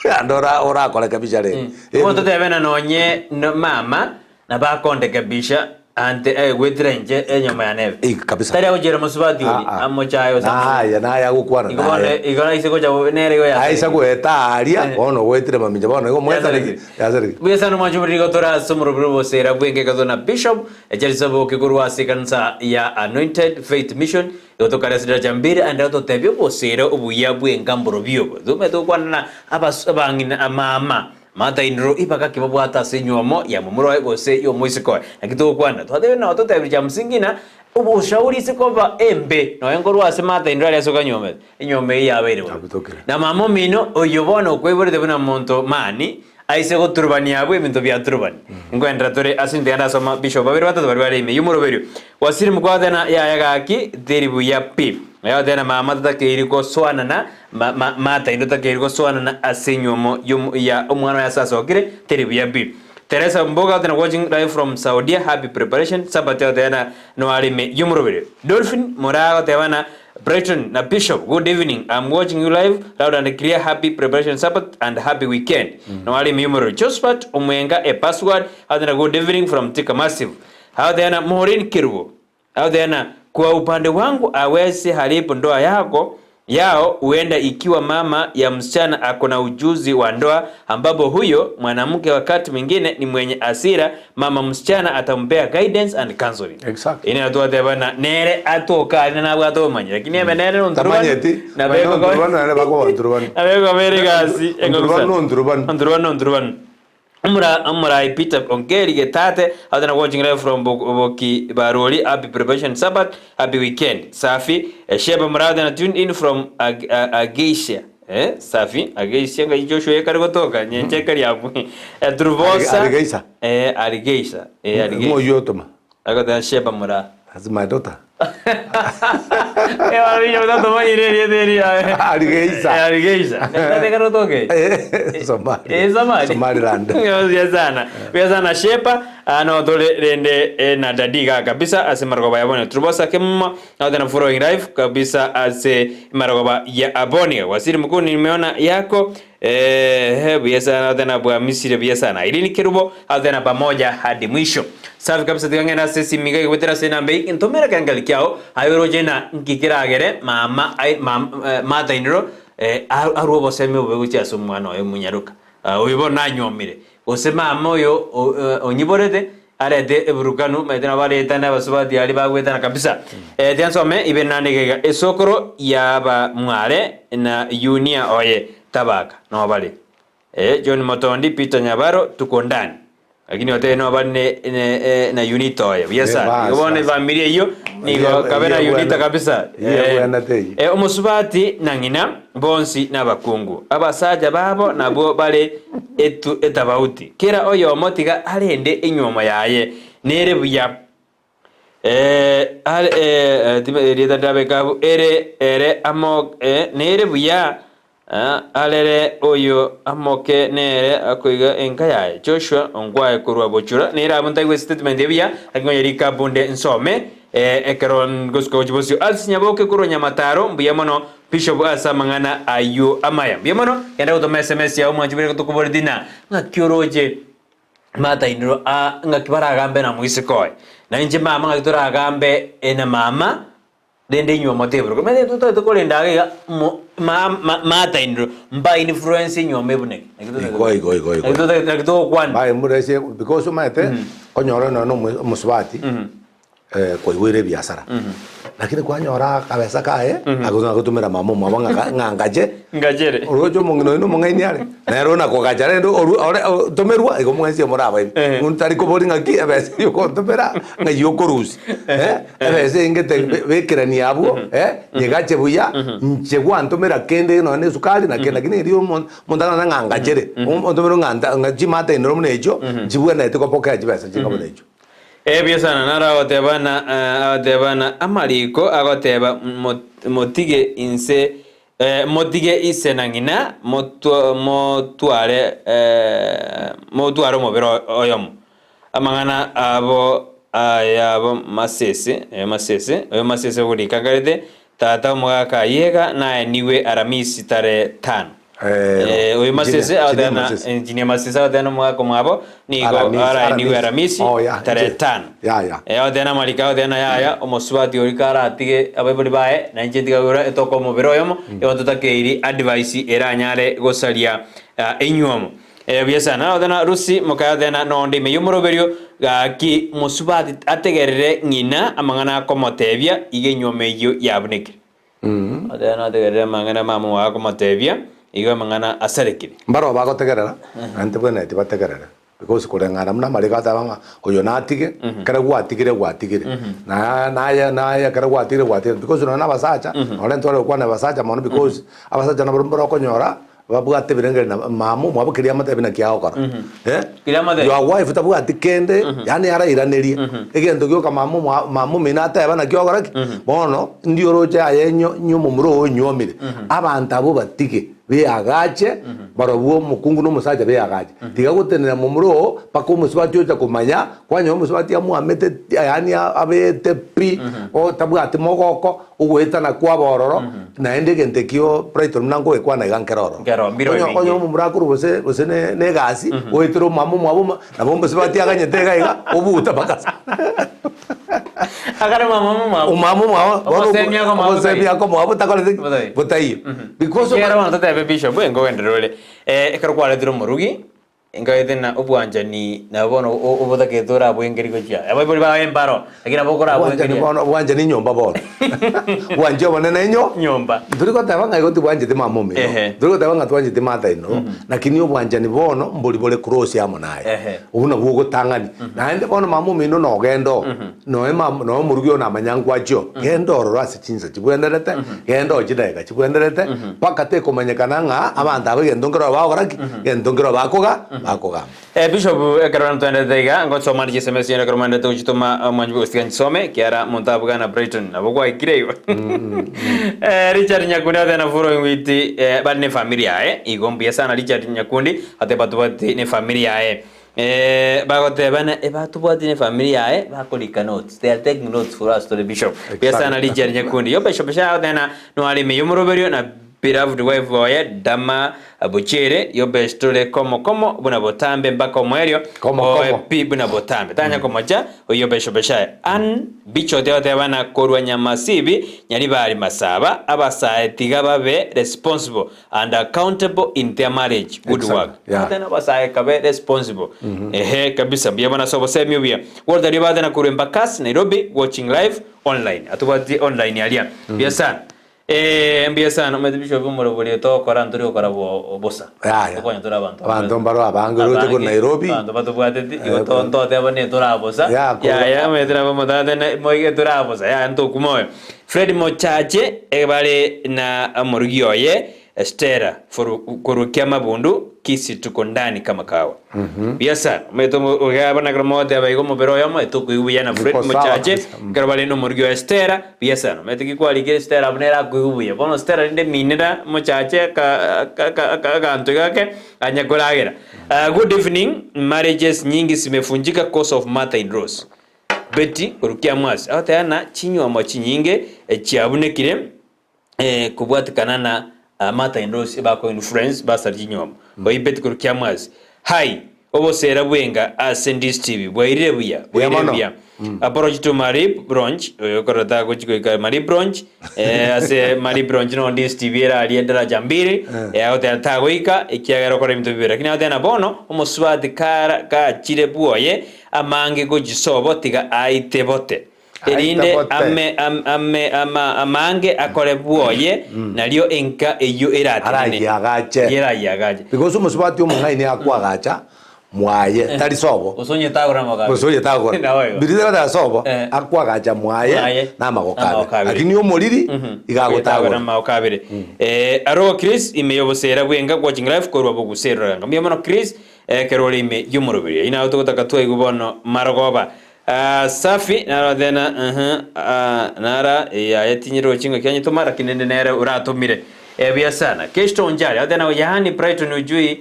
Naende ora orakorekebisha rende. Bono totebe ng'a nonye no mama nabo akondekebisha ante egwetera inche enyoma yane ebe. Eh, kabisa. Tari agochiera mosubati oria Ah, ah. amochaye gose amo- Naye, naye agokwana Igo bono naye. igo aise gocha bo- nere igo Aisa yasarekire. goeta aria, Eh. bono ogoetire mamincha bono igo mwetareki, Yasarekire. yasarekire. Buya sana mwanche omoriri igo tore ase omorobiri bw'obosera bw'engekatho na Bishop Charles Saboke korwa ase ekanisa ya Anointed Faith Mission igo tokare ase daraja mbere aende gototebia obosera obuya bw'enka mborobio obo. Tomanyete gokwana na abas abang'ina amama Matainiro ibaga ki babwate ase enyuomo ya momura oye gose y'omoiseke oye? Naki togokwana, twatebire nao totebire chia msingi ng'a oboshauri ase koba embe nonya nkorwa ase matainiro aria ase okanyuomete, enyuomo eyio yabeire bobe. Yabutokire. Na mama omino oyio bono okoiborete buna monto mani, aise goturubania abwo ebinto biaturubani. Nkoenderera tore ase intwe genda asoma bishop babere batato baria bare ime y'omoroberio. Wasiri mokwathana yaya gaki teri buya pi. Naye mama tatakeiri gosoanana Ma, ma, Martha inde otakeire gosoanana ase enyuomo y'omo- ya omwana oye ase asokire, teri buya pi. Teresa Mboga otena watching live from Saudia, happy preparation, Sabati otena noarime y'omorobere. Dolphin Moraa goteba na Brighton na Bishop, good evening, I'm watching you live, loud and clear, happy preparation Sabbath and happy weekend. Noarime y'omorobere. Josephat Omwenga a password, otena good evening from Thika Massive. Otena Maureen Kerubo, Agoteena, Kwa upande wangu awezi haribu ndoa yako yao huenda ikiwa mama ya msichana ako na ujuzi wa ndoa ambapo huyo mwanamke wakati mwingine ni mwenye hasira mama msichana atampea guidance and counseling. Exactly. Ine twateba na nere atoka arina nabwate obomanyi lakini ebe nere nonturubani Tamanyeti, na baina beko onturubani naende bakoba onturubani. na beko bere egasi Onturubani na onturubani. onturubani na onturubani. Omora omorai Peter Ongeri Getate out na watching live from Boki Barori happy preparation Sabbath happy weekend safi eh, Sheba Murade na tuned in from Ag Ageisia eh safi Ageisia ngai Joshua ekari gotoka nyenche ekari abu eh, Truvosa Arigeisa. eh Arigeisa eh Arigeisa Ng'oyio otoma. Agoteba Sheba Mura That's my daughter. Eh, wabija utatomanyire erieta eria. Arigeisa. Eh, Arigeisa. Nateka rotoke. Eh, Somali. Eh, Somali. Somaliland. Buya sana. Buya sana Shepa. Ano tore rende eh, na dadi ga kabisa ase marogoba ya bone. Turubosa kemuma na tena following live kabisa ase marogoba ya aboni. Waziri mkuu nimeona yako Eh, buya sana tena bwa Misri buya sana. Irene Kerubo tena pamoja hadi mwisho. Safi kabisa tikang'enda ase esimi iga egwetera ase enamba eye ntomere ekerengerio kiao aye oroche ng'a nki keragere mama ai mam eh, Martha Inero eh, arwe obosemi obobe gochia ase omwana oye omonyaroka. Ah, oyo bono nanyuomire. Gose mama oyo o- eh, onyiborete arete eburukanu omanyete nabo baretane abasubati aria bagwetana kabisa. Eh, tiga nsome ibe naende iga iga, esokoro yaba mware na Yunia oye Tabaka noo bare. Eh, John Motondi, Peter Nyabaro, tuko ndani. Lakini otebe noo bare ne, ne, eh, na Unita oye. Buya Eh, sana. bas, Igo bono bas. efamiri eyio nigo Eyio- kabe na eyio Unita bwana- kabisa. eyio Eh, bwanate eyio. eh, omosubati na ng'ina bonsi nabakungu. Abasacha babo nabwo bare etu etabauti. Kera oyomo tiga arende enywomo yaye nere buya. Eh, are eh, eh, tibe- erieta ndabeka abwo, ere ere amo eh, nere buya ah, arere oyo amoke nere akoiga enka yaye. Joshua ongwae korwa bochura nere abwo ntaigwe statement eye buya, lakini ngonya recap nde nsome eh, ekero ngosuka gochia bosio. Alice Nyaboke korwa Nyamataro mbuya mono Bishop ase amang'ana ayio amaya. Mbuya mono, genda gotoma sms yao mwanchi bire tokoboretie na ng'aki oroche matainero aa ng'aki baragambe na moiseke oye. Na inche mama ng'aki toragambe na mama rende inywe motebire. Omanyete intwe totagete korenda iga iga mo ma ma matainero mba influence enywomo ebuneke. Naki totagete Igo, igo, igo, igo. naki totagete naki togokwana. Baye murese because omanyete, konyora nonya na omo- omosubati. Kwaigoire ebiasara lakini kwanyora akabesa kaye agotumera mama omwabo ng'a ng'a ngache Ngachere. oroche omong'ina oyo nomong'aini are nere ona kogacha rende oru ore otomerwa igo mwensi morabaire Ehe. Monto tari kobori ng'aki ebesa eywo ogontomera ng'ai okorusia eh, ebesa eye ngete be- bekerania abwo eh, nyegache buya inche gwantomera kende nonya na esukari na kende lakini erio omo omonto akonyora ng'a ngachere ontomere ng'a nta ng'a chimata inoro buna echio nchibwenereti gopokea chibesa chinga buna echio. Ebio sana naro agoteba na agoteba na amariko agoteba motige inse motige ise na ng'ina motware motware omobere oyomo. Amang'ana abo ayabo masese oyo masese oyo masese okorika nkarete Tata omogaka ayega naenigwe Aramisi tare tano. Eh, Eh, oyo Masese Engineer, agoteba Engineer na Masese. Engineer Masese agoteba na omogaka omwabo nigo Aramisi, araenigwe Aramisi. Aramisi Oh, yeah, tare inche. tano. Yeah, yeah. Eh, agoteba na amariko agoteba na yaya omosubati oria karatige abaibori baye na inche tiga koigora etoka omobere oyomo igo totakeiri advice eranyare gosaria ah, enywomo. Eh, buya sana. Agoteba na Rusi mokaye agoteba na nonde ime y'omoroberio gaki mosubati ategerere ng'ina amang'ana akomotebia iga enywomo eyio yabunekire. Agoteba nategerere amang'ana mama oye akomotebia igo amang'ana asarekire. Mbaroo bagotegerera, naende tibwenereti bategerere, because koreng'ana buna amariko ateba ng'a oyo natige, ekero gwatigire gwatigire, na naye naye ekero gwatigire gwatigire, because nonya na abasacha, nonye ntware gokwana abasacha mono because, abasacha nabo mbaro okonyora Babwate ebirengererio na mama omwabo keria amotebi naki agokora. Eh? Keria amotebi. Your wife tabwati kende, yaani arairanerie. Egento gioka mama omwa mama omino ateba naki ogokora ki? Bono, ndi oroche aye nyo nyo omomura oo onywomire. Abanto abwo batige, beagache, barobwo omokungu na omosacha beagache. Tiga gotenena momura oo, mpaka omosubati ocha komanya, kwanyora omosubati amwamete yaani abete pi, o tabwati mogoko, Ogoetana kwabo ororo, naende egento ekio Brighton buna nkogekwana iga nkere ororo. Nkere ororo, mbiro Onye ebinge. onye omomura akorwa gose gose ne ne egasi, oetere omwamo omwabo oma nabo mbose batiaganyete iga iga, obuta mpaka ase Akare omwamo omwabo. Omwamo omwabo, bono Obosemia akomwabo obosemia akomwabo botakoreti ki? Botaiyo. Botaiyo. Because Ekiagera bono totebe bishop, nkogenderera ore, ekero kwaretire omorugi, Nkaete na obwanchani nabo bono obotagete orabwengerie gochia abaibori bao embaro, lakini nabo Obwanchani okorabwengeria bono obwanchani nyomba bono. Bwanchi obonene inyo nyomba. Ntori goteba ng'a igo tibwancheti mama omino, Ehe. ntori goteba ng'a twancheti mata ino, lakini obwanchani bono mbori bore close amo naye. Ehe. Obwo nabwo ogotang'ani. Naende bono mama omino nogenda oo, noe mama noe omorugi oo namanya nkwachio, genda ororo ase chinsa chibwenerete, genda oo chidakika chibwenerete, mpaka tekomanyekana ng'a abanto aba egento nkero bagokora ki, egento nkero bakoga bakogamba. Eh, Bishop ekero ntwendete iga ngosoma ndi chisms chiane ekero mwendete gochitoma omwanchi gosiga nchisome kiara monto abuga na Brighton nabo gwaikire igo eh, Richard Nyakundi ate na following with eh, bari ne family yaye igo mbuya sana Richard Nyakundi ate batubwati ne family yaye Eh, bagoteba na ebatubwati ne family yaye bakorika notes they are taking notes for us to the bishop mbuya sana Richard Nyakundi yo bishop sha tena nwari yomoroberio na beloved wife oye Dama Bochere yo best tore komo komo buna botambe mpaka omoerio Komo komo. oe pi buna botambe tanya komocha oyo bishop shaye an bichote oteba na korwa Nyamasibi Nyaribari Masaba abasae tiga babe responsible and accountable in their marriage good Exactly. work Yeah. Tena abasae kabe responsible ehe kabisa mbuya bono ase obosemi obuya Walter Ribathe na korwa Embakasi Nairobi watching live online atobwatie online aria mbuya sana Eh, mbuya sana omanyete bishop omorobori togokora ntori gokora bo bosa Yaya. Tokonya tore abanto Abanto mbaro abange roche korwa Nairobi. abanto batobwateti igo to- ntoteba ne torabosa Ya, korwa- yaya omanyete nabo motate ne moige torabosa yaya ntokuma oyo Fred Mochache ebare na omorugi oye Stella foru korwa Kiamabundu Kisii tuko ndani kama kawa. Buya sana. Omanyete omo iga bono ekero mogoteba igo omobere oyomo etokoigwa buya na Fred Niko sawa Mochache kabisa. Mm. ekero bare na omorugi oye Stella buya sana. Omanyete ki kwarikire Stella abwo nere akoigwa buya. Bono Stella rende minera Mochache aka aka aka aka aganto iga gake anya koragera. Good evening, marriages nyingi zimefunjika cause of mother in laws. Betty korwa Kiamwasi agoteba ng'a chinywomo chinyinge chiabunekire kobwatekana na Martha and Rose ebako influence basari chinywomo. Oyi Betty korwa Kiamwasi. Hi, obosera bwenga ase Ndisi TV bwairire buya, Buya bwairire mono. buya. Apology to Marie Bronch, oyo okorora tagochi goika Marie Bronch, ase Marie Bronch no Ndisi TV ere aria daraja mbili, agoteba tagoika ekiagera okora ebinto bibe. Lakini agoteba na bono omosubati kara kachire bwoye amange gochi sobo tiga aite bote. Erinde Aitabote. ame am ame ama amange akore bwoye, nario enka eyio eratenene. Arayiagache. Erayiagache. Because omosubati omong'aini akwagacha mwaye, tari sobo. Gose onye tagora amagoko Gose onye tagora. Naboigo. Biri tari sobo, Eh. akwagacha mwaye Mwaye, na amagoko namagoko abere. abere. Lakini omoriri, iga Tagora agotagora. amagoko abere. Eh, aro Chris ime y'oboseera bw'enka watching live korwa boguserora ganga. Mbuya mono Chris, ekero ore ime y'omoroberi. Ayio nabo togotaka twaigwe bono marogoba. Ah, safi naro thena uh-huh, ah, nara yaya tinyirochi ng'aki anyetoma lakini ende nere oratomire eh, buya sana Kesto Onjari athena yaani Brighton ujui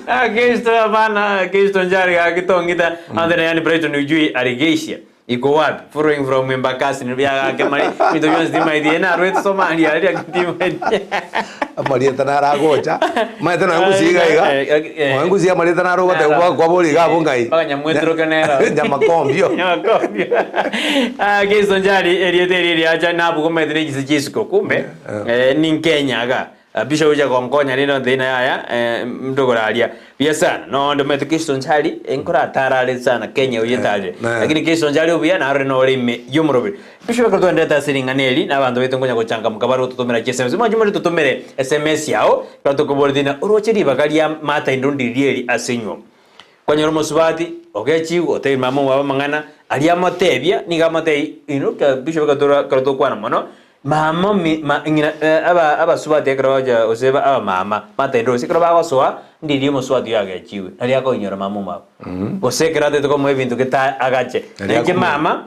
Ah, Kesto hapana Kesto Onjari gakitong'ita athena yaani Brighton ujui arigeisia iko wapi following from Embakasi nibyagake mari binto bionsi timaeti ena arwete Somalia aria timaeti Amarieta naro agocha, omanyete nonya ngusia iga iga, Eh, eh, eh. nonya ngusia amarieta naro ogoteba Naro. kwabora iga abwo ng'ai. Mpaka nyamweturoke nero. Nyamakombio. Nyamakombio. Ah, Kristo njari erieta eri riacha nabugomete ne chise chisiko kumbe eh, ninkenya iga Ah, Bishop ocha gonkonya rende onte na yaya eh, ndogora aria buya sana noonde omanyete Kristo njari enkoratarare sana Kenya oyetarire Eh. lakini Kristo njari obuya narore nore ime y'omoroberi Bishop ekero twaenderete ase ring'ana eri na abanto baito nkonya gochangamoka bare gototomera chi sms mwanche more totomere sms yao ekero tokoboretie ng'a oroche ribaga ria Martha inde ondiririe eri ase enywomo. Kwanyora omosubati ogechigwa otebi mama omwabo amang'ana aria amotebia nigo amotebia inwe ka Bishop ekero tora ekero tokwana mono mama omi ma ng'ina aba abasubati ekero bagocha gose abamama Martha inde gose ekero bagosoa ndiria omosubati oyo agechigwe naria akoinyora mama omwabo. Gose ekero atagete komoa ebinto gete agache. Naria Nainche akomoa. mama,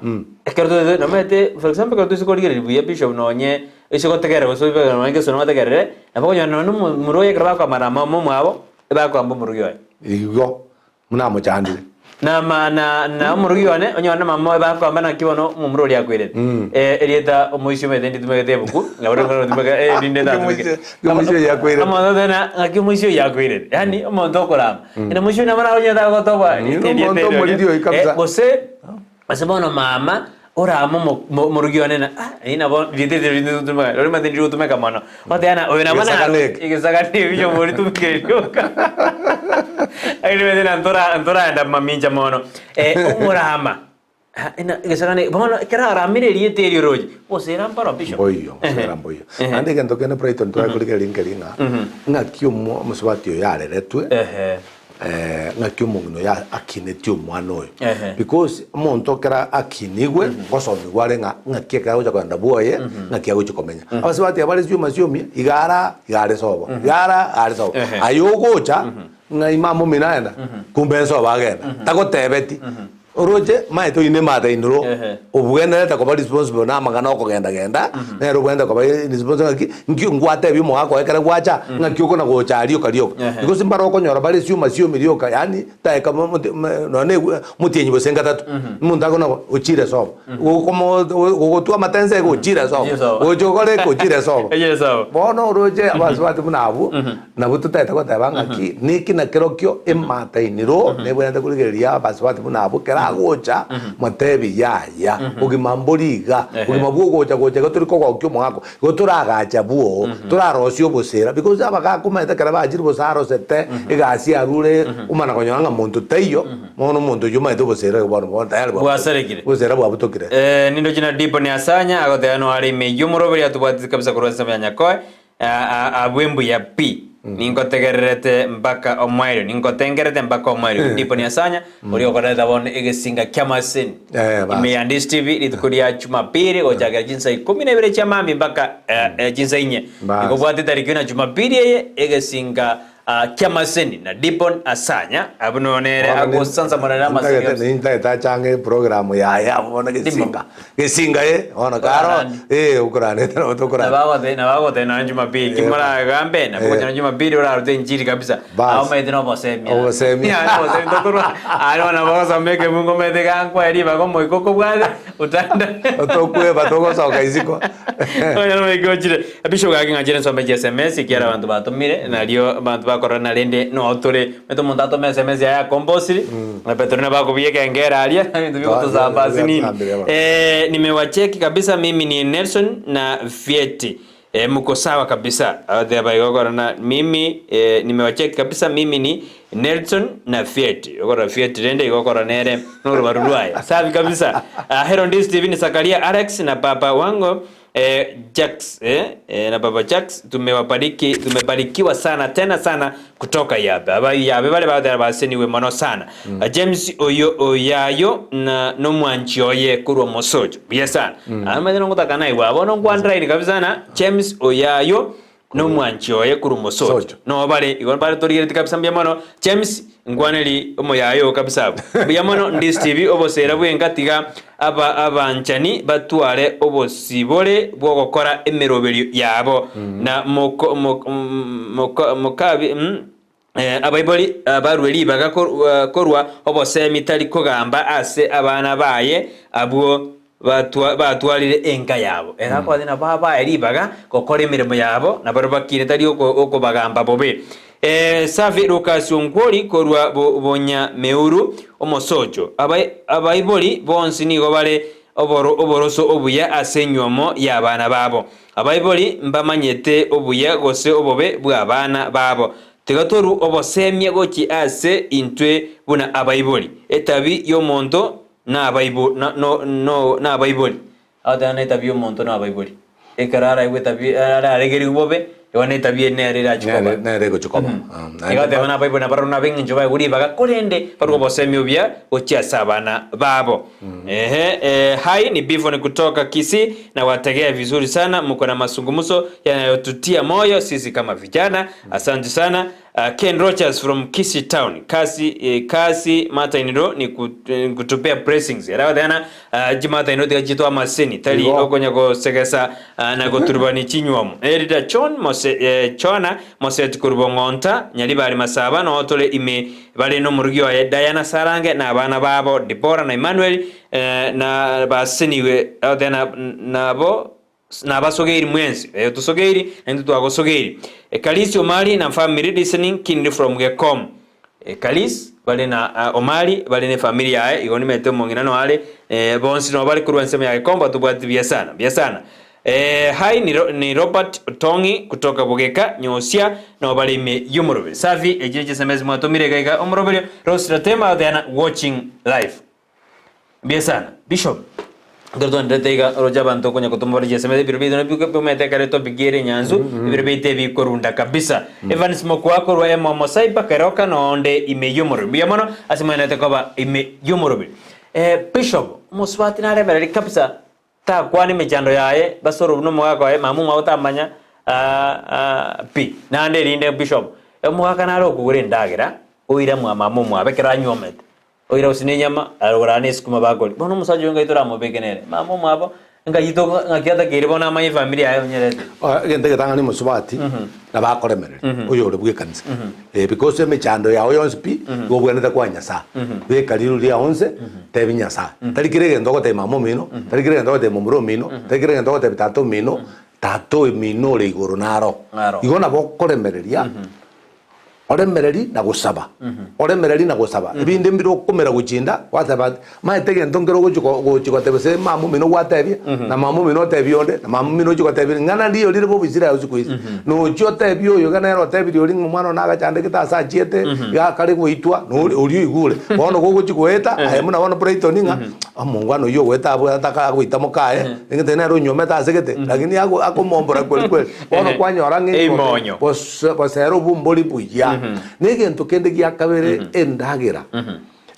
ekero totagete nomanyete for example ekero toise korigereria buya bishop nonye oise gotegerera gose oibe nonye gese notegerere, nabo okonyora nonye na omomura oye ekero bakoamara mama omwabo, ebakoamba omorugi oye. Igo buna amochandire. Na ma na na omorugi one, onyore na mama oye bakoamba naki bono omomura oria akwerete. Eh, erieta omoisia omanyete nditumegete ebuku, nabo rende ngotumeka eh, rinde ndatumeke. Omoisia- omoisia oyo akwerete. Omonto tena ng'aki omoisia oyo akwerete, yaani omonto okorama. Ere moisia oyo nabo nagonyete agotobwa Mm, omonto omoriri oyo kabisa. Eh, gose gose bono mama orame omo mo- omorugi one na ah eri nabo rieta eri rinde rigotumeka riria omanyete ndirigotumeka mono. Ogoteba ng'a oyo nabo na Egesagane eke. egesagane eke omoritumeke rioka. Lakini omanyete na ntora ntoraenda mamincha mono. Omorama ah ina egesagane bono ekero aramire erieta erio oroche, gose era mparo bishop. Mboiyo, gose era mboiyo. Naende egento kende Brighton tware korigereria nkeri ng'a, ng'aki omo omosubati oyo areretwe, Ehe. ng'aki omong'ina oyo akinetie omwana oyo. Ehe. Because omonto ekero akinigwe, ngosomigwa are ng'a ng'aki ekero agocha kogenda bwoye, ng'aki agochia komenya. Abasubati aba bare sioma siomia, iga ara, iga are sobo, iga ara, iga are sobo. Ehe. Aye ogocha, ng'ai mama omino aenda, kumbe nsobo agenda, tagotebeti. Oroche, maete oyio nemate inoro, Ehe. obwenerete koba responsible na amang'ana okogenda genda, nere obwenerete koba responsible ng'aki, nki ngwatebia omogaka oye ekere gwacha, ng'aki okona gocha aria rioka rioka. Ehe. Because mbare okonyora bare sioma siomi rioka yaani taeka mo- mote me nonya na egwe motienyi gose ngatato, omonto akona go ochire sobo, gokomo gogotwa amatense iga ochire sobo, Ochire sobo. gocha okore eke ochire sobo. Ochire sobo. Bono oroche abasubati buna abwo, Nabo totaete goteba ng'aki neki na kerokio emata iniro nebwenerete korigereria abasubati buna abwo kera agocha motebi yaya bogima mbori iga bogima bwogocha gocha iga tori kogokia omogaka igo toragache bwoo torarosie obosera because abagaka omanyete ekero bachire bosa arosete egasi arure omana konyora ng'a monto taiyo bono omonto oyio omanyete obosera igo bono bono tayari Bwasarekire. obosera bwabutokire. Nindoche na Diboni Asanya agoteba noare ime y'omoroberi atobwatete kabisa korwa ensemo ya Nyakoe Abwo mbuya pi, ningotegererete mpaka omoerio, ningotengerete mpaka omoerio. Ndipo Asanya oria okoreta bono egesinga ki'amaseni Eh, basi. ime ya Ndisi TV rituko ria Jumapili gochakera chinsa ikomi na ibere chia mambia mpaka eh, eh, chinsa inye. Basi. Nigo bwate etariki na Jumapili eye egesinga ah, ki'amaseni na Dipon Asanya abwo nere agosansamonera amaseni yonsi. Nintagete achange eprogram yaye abwo bono gesinga gesinga eh bono karo Okorani. eh okoranete nabo tokorani Nabagote nabagote nonya Jumapili Eh. kimoragambe nabo Eh. gocha na Jumapili orarute injili kabisa Bas. Abo omanyete na obosemia Obosemia. Yeah, na obosemia tokorwa aria bono bagosoma ekemungo omanyete gankwae ribaga omoika okobwate otanda Tokweba togosoka isiko Onya nomoika ochire Bishop gaki ng'achire nsome chi sms ekiagera abanto batomire nario abanto bakorora narende noo tore omanyete omonto atome sms yaye akombosiri na Petero nabo akobugia ekengere aria ebinto bigotosamba ase nini Biatambire bono. Eh, nimewacheki kabisa mimi ni Nelson na Vieti. Eh, muko sawa kabisa agateba igo okora na mimi eh, nimewacheki kabisa mimi ni Nelson na Fiat okora Fiat rende igo okora nere norubaru rwaye safi kabisa uh, Hero Ndis TV ni Zakaria Alex na baba wangu eh, Jacks eh, eh, na baba Jacks tumewabariki tumebarikiwa sana tena sana kutoka yabe aba yabe bale bathera baseniwe mono sana mm. James oyo oyayo na nomwanchi oye korwa mosocho buya sana mm. Amaze nongotaka naigwa bono nkwandraini kabisa na James oyayo nomwanchi oye korwa mosocho Socho. no bare igo bare torigereti kabisa mbuya mono James nkwaneri omoyayo kabisa abwo mbuya mono Ndis TV obosera bwenka tiga aba abanchani batware obosibore bwogokora emeroberio yabo na moko, moko, moko, mokabi mm, eh, abaibori eh, barue ribaga kor- eh, korwa obosemi tari kogamba ase abana baye abwo batwa- batwarire enka yabo ere akobatebi nabo abae ribaga gokora emeremo yabo nabaro bakire tari oko- okobagamba bobe Eh, Safi Lucas Onkwori korwa bo- Bonyameuru omosocho Abai- abaibori bonsi nigo bare oboro oboroso obuya ase enywomo y'abana babo. Abaibori mbamanyete obuya gose obobe bw'abana babo. Tiga torue obosemia gochia ase intwe buna abaibori. Etabi y'omonto nabaibo na no no nabaibori. Agoteba netabi y'omonto nabaibori. Ekero araigwe etabi araregerigwe bobe, igo netabi eye nere erachie koba. Nere nere egochia koba. Igo agoteba buna abaibori nabarabwo nabe eng'encho baegwe ribaga, korende barue obosemia obuya gochia ase abana babo. Ehe, eh, hi ni Bivon kutoka Kisii na wategea vizuri sana, mko na mazungumzo yanayotutia moyo sisi kama vijana. Asante sana. Uh, Ken Rogers from Kisii Town. Kasi eh, kasi Martin ro ni eh, kutupea blessings. Era thana uh, Martin ro tiga amaseni tari Igo. okonya gosegesa uh, na goturubani chinywomo. Erida John Mose eh, Chona Moset kurubongonta nyaribari masaba no tole ime bare no murugi waye Diana Sarange na abana babo Deborah na Emmanuel eh, na baseniwe thana nabo nabasogeiri mwensi eh, tusogeiri naintwe twagosogeiri eh, Kalisi Omari na family listening keenly from Gekom eh, Kalis bari na uh, Omari bari ne family yaye igo nimete omong'ina no are eh, bonsi no bari korwa ensemo ya Gekom batobwati buya sana buya sana eh, hi ni, Ro- ni Robert Otongi kutoka Bogeka Nyosia no bari ime yomoroberi safi ejire chisemesi mwatomire iga iga omoroberi Rose Ratema they watching live Mbuya sana Bishop. Ekero twaenderete iga oroche abanto okonya gotoma bare chieseme ebiro biaito nabio biomete ekero etopic ere enyansu ebiro biaito ebikorunda kabisa. Evans Mokua korwa Emomo Cyber Keroka noonde ime y'omoroberi. Mbuya mono ase mwenerete koba ime y'omoroberi. Eh, Bishop, omosubati naremereri kabisa takwana emechando yaye basore buna omogaka oye mama omwabo tamanya ah, ah, pi. Naende erinde Bishop, omogaka nare okogora endagera oira mwa mama omwabo ekero anywomete. Oira gose nenyama, arogora na esukuma bakoria. Bono omosacha oyo ngai toramobeke nere. Mama omwabo, ngai to ng'aki atakeire bono amanye efamiri yaye onyerete. Egento egetang'ani omosubati nabo akoremereria oyo ore bw'ekanisa Eh, because emechando yao yonsi pi igo obwenerete koa Nyasaye. Beka riru riao nse, tebi Nyasaye. Tari kera egento ogotebia mama omino, tari kera egento ogotebia momura omino, tari kera egento ogotebia tata omino, tata omino ore igoro naro. Naro. Igo nabo okoremereria Oremereri na gosaba, oremereri na gosaba, ebinde mbire okomera gochinda, gwateba maete egento nkere ogochi go gochi goteba ase mama omino gwatebia, na mama omino otebia onde, na mama omino ochia gotebia ring'ana ndiyo rire bobe Israel siku hizi. Nochia otebie oyo iga nere otebirie oria ng'a omwana one agachandegete ase achiete, iga akare goitwa, na oria oria oigure. Bono gogochi goeta, aye buna bono Brighton ng'a, omongwana oyio ogoeta abwo ataka agoita mokaye, egete nere onyuomete ase gete, lakini ago akomombora kweri kweri. Bono kwanyora ng'a Eimonyo. Gose gosera obombori buya. Negento kende gia kabere endagera.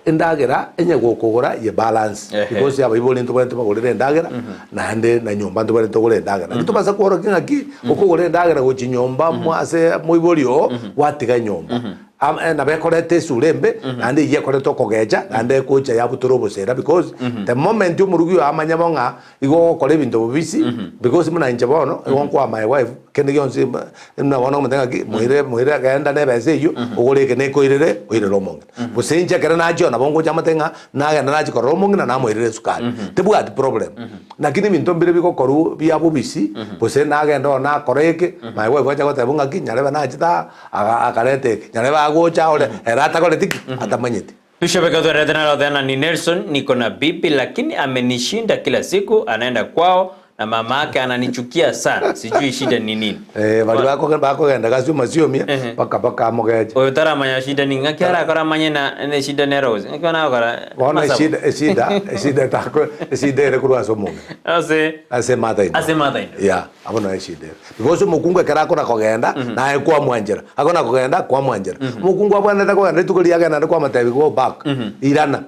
Endagera onye gokogora ye balance Ehe. because abaibori ntobwenerete tobagorere endagera naende na nyomba ntobwenerete togore endagera. Naki tobasa kworokia ng'aki okogora endagera gochia nyomba mwa ase moibori oo gwatiga nyomba. Am nabo ekoreta esura embe naende eyio ekoreta okogecha naende ekocha yabutora obosera because the moment omorugi oyo amanye bo ng'a Igo ogokora ebinto bobisi, because buna inche bono, igo nkoa my wife kende gionsi mba buna bono omonto ng'aki moire moire genda na ebesa eyio, ogore eke nekoirere, oirere omong'ina. Gose inche ekero nachia nabo ngocha mote ng'a nagenda nachia korora omong'ina namoirere esukari, tebwati problem. Lakini ebinto mbire bigokorwa bia bobisi, gose nagenda oo nakora eke, my wife acha goteba ng'aki nyarebe nachete aa, aga akareta eke, nyarebe agocha ore, ere atagoreti ki? Atamanyeti. Bishop Ekatwerete na Rothana ni Nelson niko na bibi lakini amenishinda kila siku anaenda kwao Na mamake ananichukia sana, sijui shida ni nini. Eh, baria bakoge- bakogenda gasi omasiomia Ehe. mpaka bakamogecha. Oyo taramanya shida ni ng'aki arakore amanye na ne shida nere gose. Ng'aki bono agokora Bono masabo. eshida eshida eshida etako eshida ere korwa ase omong'ina. Ase Ase mother in law. Ase mother in law. Yeah, abwo noe eshida ere. Because omokungu ekero akona kogenda, naye kwamwanchera. Akona kogenda, kwamwanchera. Omokungu abwenerete kogenda rituko riria agenda naende kwamotebia go back, irana.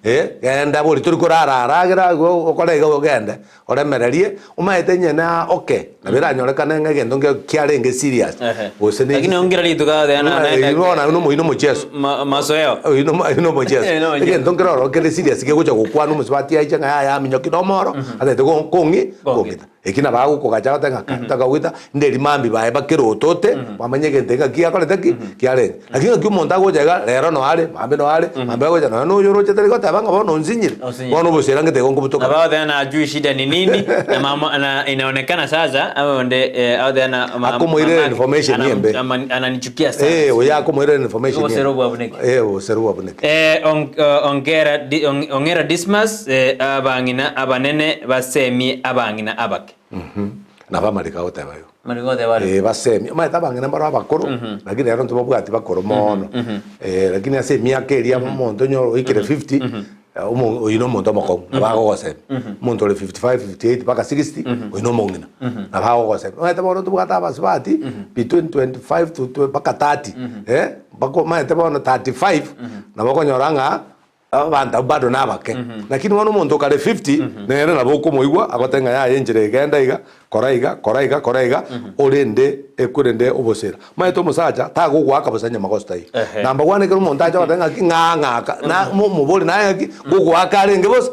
Eh, genda bori tori korara ara agera igo okore iga ogende. Oremererie, omanyete onye na oke, nabo eranyorekane ng'a egento nkio kiarenge serious, Ehe. gose ne Lakini ongera rituko agotebi na- na- Eyio bono ayio nomoyio nomocheso. Ma- mazoeo. Oyio nomo- ayio nomocheso. Oyio nomocheso. Egento nkere ororo kere serious kegocha gokwana omosubati aiche ng'a yaya aminyoki na omoro, atagete go- kong'i Kong'ita. kong'ita. Eki nabo agokogacha agote ng'a ka ntakagoita, nderi mambia baye bakerotote, bamanye egento eke ng'aki giakorete ki? Kiarenge. Lakini ng'aki omonto agocha iga, rero noyo are, mambia noyo are, mambia agocha nonya noyo oroche tari goteba ng'a bono onsinyire, Onsinyire. bono obosera ngete igo nkobutoka. Nabo agoteba na ajui shida ni nini na mama na inaonekana sasa aonde eh, agoteba na ma- Akomoirera mamake information anam- embe. ama- ananichukia sana. Eh, oyo akomoirera information Obosera embe. obwabuneke. Eh, obosera obwabuneke. Eh, on, eh, ongera, di, on, ongera Dismas eh, abang'ina abanene basemie abang'ina abake. Nabo amariko agoteba igo. Amariko agoteba aria. Eh, basemie. Omanyete abang'ina mbaro abakoro, lakini rero ntibabwati bakoro mono. Eh, lakini ase emiaka eria omonto onye oikire 50, omo oyio na omonto omokong'u, nabo agogosemia. Omonto ore 55, 58 mpaka 60, oyio na omong'ina, nabo agogosemia. Omanyete bono ntobwate abasubati between 25 to to mpaka 30, eh, mpaka omanyete bono 35, nabo okonyora ng'a Abanto abwo bado nabake, lakini bono omonto okare 50 nere nabo okomoigwa agote ng'a yaya enchera eye genda iga, kora iga, kora iga, kora iga, orende ekorende obosera. Omanyete omosacha tagogoaka bosa onye magoso taiyo. Ehe. Number one ekero omonto acha goteba ng'aki ng'a ng'aka na momobori naye ng'aki ngogoaka arenge bosa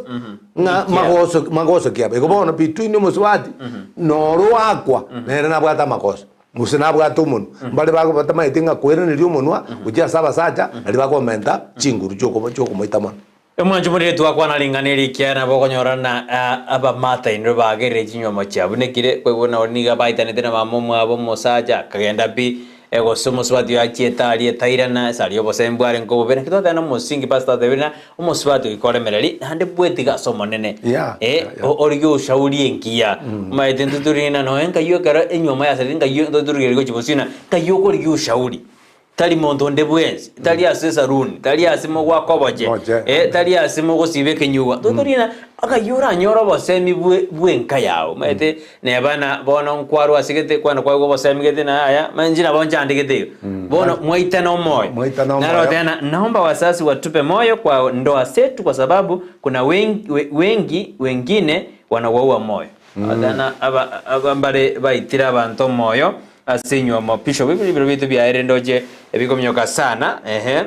ng'a magoso magoso ki aba. Igo bono between omosubati noro oakwa nere nabwate amagoso. Gose nabwate omonwa, mbare batamaeti ng'a koiraneria omonwa gochia ase abasacha, nario bakomenta chinguru chi'okomoita mono. Omwancho morire twakwana ring'ana eri ekiagera nabo okonyora na abamatainire bagerire chinyuomo chiabunekire, kwaigwa nabo nigo baitanete na mama omwabo omosacha akagenda pi, gose omosubati oyo achiete aria etairana ase aria obosemi bwarenge obobe. Naki twateba na omosingi pastor atebire ng'a Omosubati goika oremereri naende bwetiga ase Omonene, Yeah, eh, yeah, yeah. o- origie oshauri engiya. Omanyete intwe tori ng'a nonya nkaywo ekero enyuomo yasarire nkaywo intwe torigereria gochia bosio ng'a nkaywo okorigia ushauri. Tari monto onde bwensi, tari ase esaruni, tari ase mogwaka oboche, Oboche. eh, tari ase mogosiba ekenyugwa. Intwe tori ng'a akaywo oranyore obosemi bwe bwenka yago. Omanyete Neba na bono nkwarwa ase gete, kwani kwaigwa obosemi gete na yaya, manya inche nabo nchandegete iga. Bono mwaitana omoyo. Mwaitana omoyo. Naro tena, naomba wasasi watupe moyo kwa ndoa setu kwa sababu kuna wengi, wengi wengine wanawaua moyo. Tena aba, aba mbare baitire abanto omoyo ase enywomo. Bishop, ebiro biaito biaerire ndoche ebikomioka sana, ehe.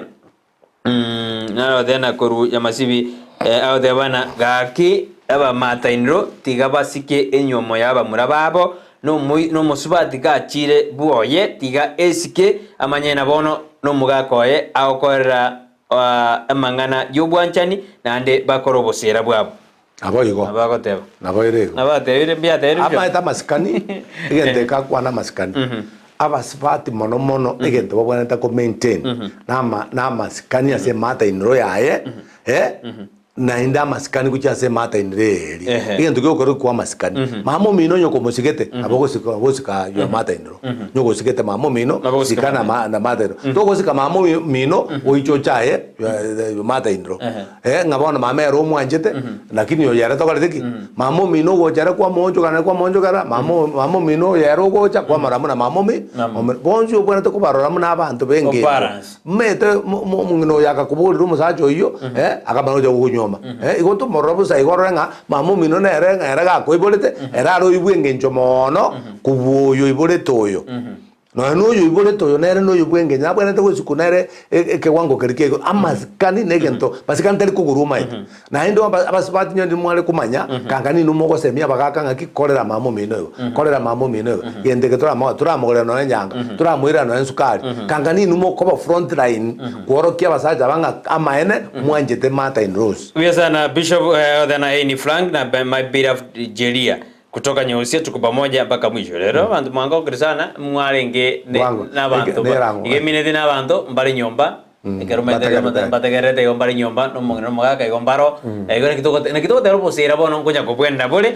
Naro tena korwa Nyamasibi agoteba buna gaki abamatainiro tiga basike enyuomo y'abamura babo, nomosubati gachire bwoye tiga esike amanye na bono nomogaka oye agokorera amang'ana y'obwanchani naende bakore obosera bwabo. Naboigo. Nabo agoteba. Nabo ere igo. Nabo atebire mbuya atebire Bishop. Amaete amasikani, egento eke akwana amasikani. Abasubati mono mono egento babwenerete ko maintain nama namasikani ase ematainero yaye eh, naende amasikani gochia ase ematainero eye eria. Ehe. Egento kegokorwa kwa amasikani. Mama omino onye okomosigete nabo ogosika ogosika your mother-in-law. Onye ogosigete mama omino, Nabo ogosika sika na mama. ma na mother-in-law. Togosika mama omino oiche ochaye your mother-in-law. Ehe. Eh, ng'a bono mama ere omwanchete, lakini oyo ere tokorete ki? Mama omino ogocha ere kwamoonchokana kwamoonchokera, mama o- mama omino oyo ere ogocha kwamorora buna mama omi Mama. omi bonsi obwenerete kobarora buna abanto b'engencho. Obalance. Omanyete mo- mo- omong'ina oyo akakoborera omosacha oyio, eh, akamanya gocha gokonyuoma. Eh, igo tomorora bosa igo orore ng'a mama omino nere ng'a ere gakoiborete, ere are oyio bw'engencho mono kobua oyo oiborete oyo. Nonya noyo oiborete oyo nere noyo bw'engencho, nabwenerete gosikwa nere ekewango keria kia igoro. Amasikani negento, masikani tari kogorwa omanyete. Naende aba abasubati onye mware komanya, kanga ninwe mogosemia abagaka ng'aki korera mama omino igo, korera mama omino igo, gento eke toramoa toramogorera nonya enyanga, toramoirera nonya esukari, kanga ninwe mokoba front line kworokia abasacha aba ng'a amaene mwanchete Martha in laws. Buya sana Bishop eh, Othena Eni Frank na my beloved Jeria. Kutoka Nyeusia tuko pamoja mpaka mwisho. Rero abanto mwangokire sana mwarenge ne- Bwango. nabanto Eke- nerango. iga emineti nabanto mbare nyomba. Ekero omanyete Bategerete. mbategererete igo mbare nyomba, na omong'ina na omogaka igo mbaro, igo naki togote naki togotera obosera bono nkonya kobwenda bore,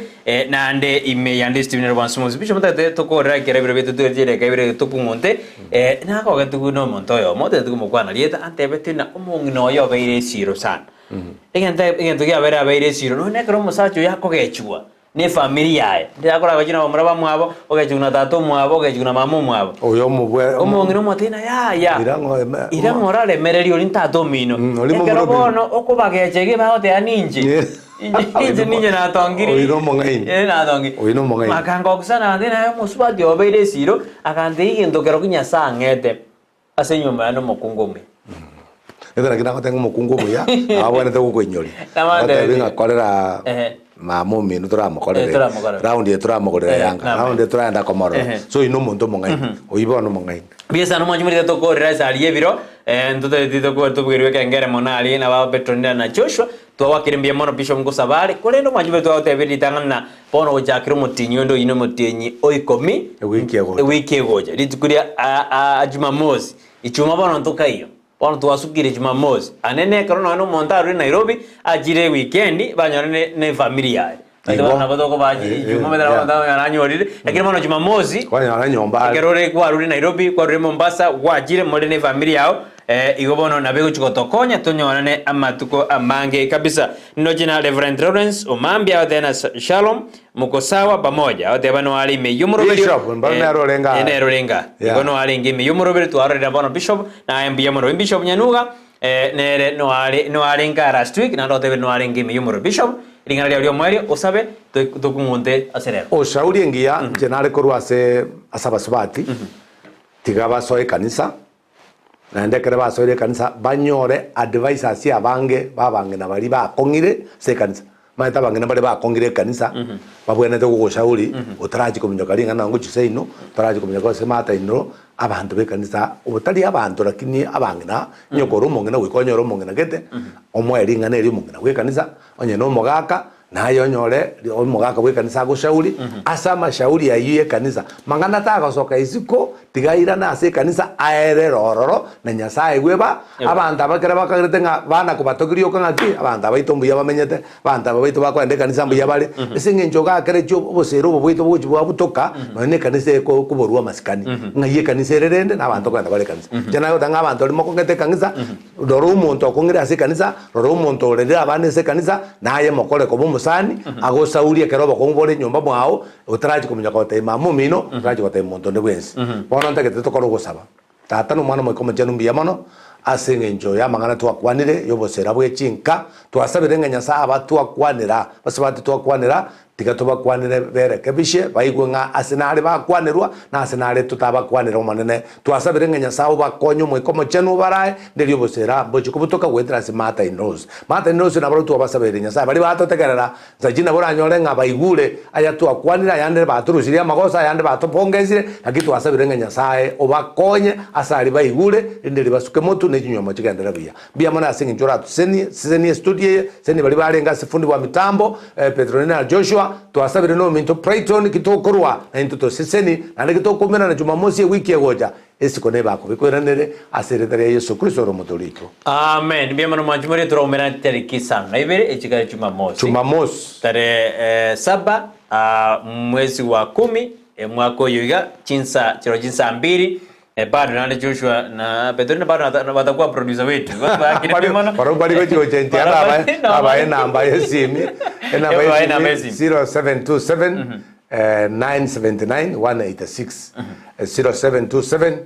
naende ime yande Stephen Rwansi Moses Bishop ntagete tokorera ekero ebiro biaito tore chidakika ibere tokung'unte, nagogetigwe na omonto oyomo otagete komokwana rieta antebetie ng'a omong'ina oyo obeire esiro sana. Egento egento kiabeire abeire esiro nonya na ekero omosacha oyo akogechigwa, na efamiri yaye, ndakora gochia na bamura bamwabo, ogechigwa na tata omwabo, ogechigwa na mama omwabo. Oyo omobwe Omong'ina omotebia ng'a yaya, Ira ng'o eme- ira ng'o oraremererie oria ntata omino. Mm, oria Ekero momura omino. bono okobagecha iga bagoteba ninche. Yeah. Inche inche ninche natongire. Oyo nomong'aini. Eh, natongire. Oyo nomong'aini. Akangokusa naende naye omosubati obeire esiro, akantebia egento kerokio Nyasae ang'ete ase enyomba yane omokungu omuya. Gete naki nagoteba ng'a omokungu omuya abwenerete gokoinyoria. Nabatebi. Agotebi ng'a korera Ehe. mama omino toramokorere. Eh, toramokorere. Round eye toramogorera Eh, yanga. nabe. Round eye toraenda komorora. Ehe. So oyio nomonto omong'aini. Oyio bono omong'aini. Mbuya sana omwanchi morito tokorera ase aria ebiro, eh, ntotaeti tokore tobugerwe ekengere mono aria na baba Petronella na Joshua, twawakire mbuya mono Bishop nkosaba are, korende omwanchi morito twagotebia ritang'ani na bono gochakera omotienyi onde oyio na omotienyi o ikomi, Ewiki egocha. ewiki egocha, rituko ria a- a- Jumamosi, Ichuma bono ntokaiyo, bono twasukire Jumamosi, ane nekero nonya na omonto arure Nairobi, achire ewikendi, banyore ne ne efamiri yaye. Igo. Bono nabo tokobaa Eh, eh, Ijumaa omanyete yeah. nabo omonto anyorire, lakini bono Jumamosi, Kwanyora nyomba are. ekero ore kwarure Nairobi, kwarure Mombasa, gwachire more ne efamiri yao, igo bono nabo egochia gotokonya tonyorane amatuko amange kabisa. Ndoche na Reverend Lawrence Omambia agoteba na Shalom, Moko sawa pamoja, agoteba noare ime y'omoroberio. Bishop, mbaro nere orenge aa. nere orenge aa. Yeah. Igo noarenge ime y'omoroberio twarorire bono Bishop, naye mbuya mono. Bishop Nyanuga, nere noare noarenge aa last week, naende otebire noarenge ime y'omoroberio. Bishop, ring'ana riao ri'omoerio osabe tokung'unte ase rero. Oshauri engiya inche nare korwa ase ase abasubati, tiga basoe ekanisa, Naende ekero basoire ekanisa banyore advisors abange b'abang'ina baria bakong'ire ase ekanisa. Omanyete abang'ina baria bakong'ire ekanisa babwenerete gogoshauri otarachia kominyoka ring'ana ngochia seino, otarachia kominyoka ase mata inro, abanto b'ekanisa otari abanto lakini abang'ina, onye kore omong'ina goika onyore omong'ina gete, omoe ring'ana erio omong'ina bw'ekanisa, onye na omogaka Naye onyore omogaka bw'ekanisa agoshauri ase amashauri ayio y'ekanisa, mang'ana tagosoka isiko, tiga airane ase ekanisa aerere ororo na Nyasae bweba. Abanto aba ekero bakagerete ng'a bana kobatogeria oka ng'aki, abanto aba baito mbuya bamenyete, abanto aba baito bakoenda ekanisa mbuya bare, ase eng'encho gakeretie obosera obo bwaito bogochia bwabutoka, nonya na ekanisa ekoborwa amasikani, ng'ai ekanisa ere rende na abanto kogenda bare ekanisa. Inche nagoteba ng'a abanto baria mokong'ete ekanisa, Rora omonto okong'ire ase ekanisa, rora omonto orerire abana ase ekanisa, naye mokore koba omosani, agosaurie ekero obokong'u bore nyomba mwao, otarachia kominyoka gotebia mama omino, otarachia gotebia monto onde bwensi. Bono ntagete tokore ogosaba. Tata na Omwana Omoika Omochenu mbuya mono ase eng'encho y'amang'ana twakwanire, y'obosera bwe chinka, twasabire ng'a Nyasae aba twakwanera, basubati twakwanera, Tiga tobakwanere berekebishe, baigwe ng'a ase nare bakwanerwa, na ase nare totabakwanera Omonene. Twasabire ng'a Nyasae obakonye Omoika Omochenu obarae, nderio obosera mbochie kobutoka goetera ase Martha in Rose. Martha in Rose nabarabwo twabasabeire Nyasae baria batotegerera, nsachi nabo oranyore ng'a baigure aya twakwanire, ayande batorusirie amagoso, ayande batopongesire, naki twasabire ng'a Nyasae obakonye ase aria baigure, rinde ribasuke motu, ne chinyuomo chigenderere buya. Mbuya mono ase engencho oratusenie, sesenie estudio eye, sesenie baria barenge ase fundi bwa mitambo, Petronella na Joshua, twasabire nominto Brighton ki tokorwa, na intwe toseseni, naende ki tokomerana Jumamosi ewiki egocha, esiko nebe akobikoiranere, ase erieta ria Yeso Kristo ore omotoori oito. Amen. Mbuya mono mwanchi moria toraumerane tariki isano na ibere echikare Jumamosi. Jumamosi. Tarehe saba mwezi wa kumi mwaka oyo iga chinsa chiro chinsa mbiri Bado naende Joshua na Petero bado batakuwa producer wetu. Barabwo bari gochia gochenchia nabae enamba y'esimi enamba y'esimi 0727 979 186 0727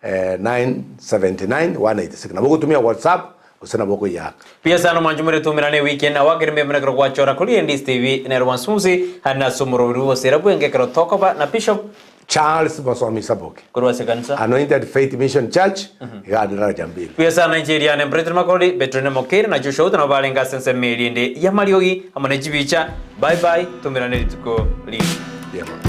979 186 nabo ogotumia WhatsApp gose nabo okoyiaka. Buya sana mwanchi more tumerane weekend na wakere mbuya mono ekero gwachora kori NDS TV nero Wansusi hare nase omoroberi bw'obosera bwenge ekero tokoba na Bishop Charles Mosomi Saboke, Korwa ase ekanisa. Anointed Faith Mission Church, iga Adelaja Mbili. Buya sana inche eriane Brighton Makori, Betron Mokeire na Joshua Outa nabo barenge ase ensemo eria ende y'amariogi amo ne chibicha. Bye bye, tomerane rituko rigiya. Mbuya mono.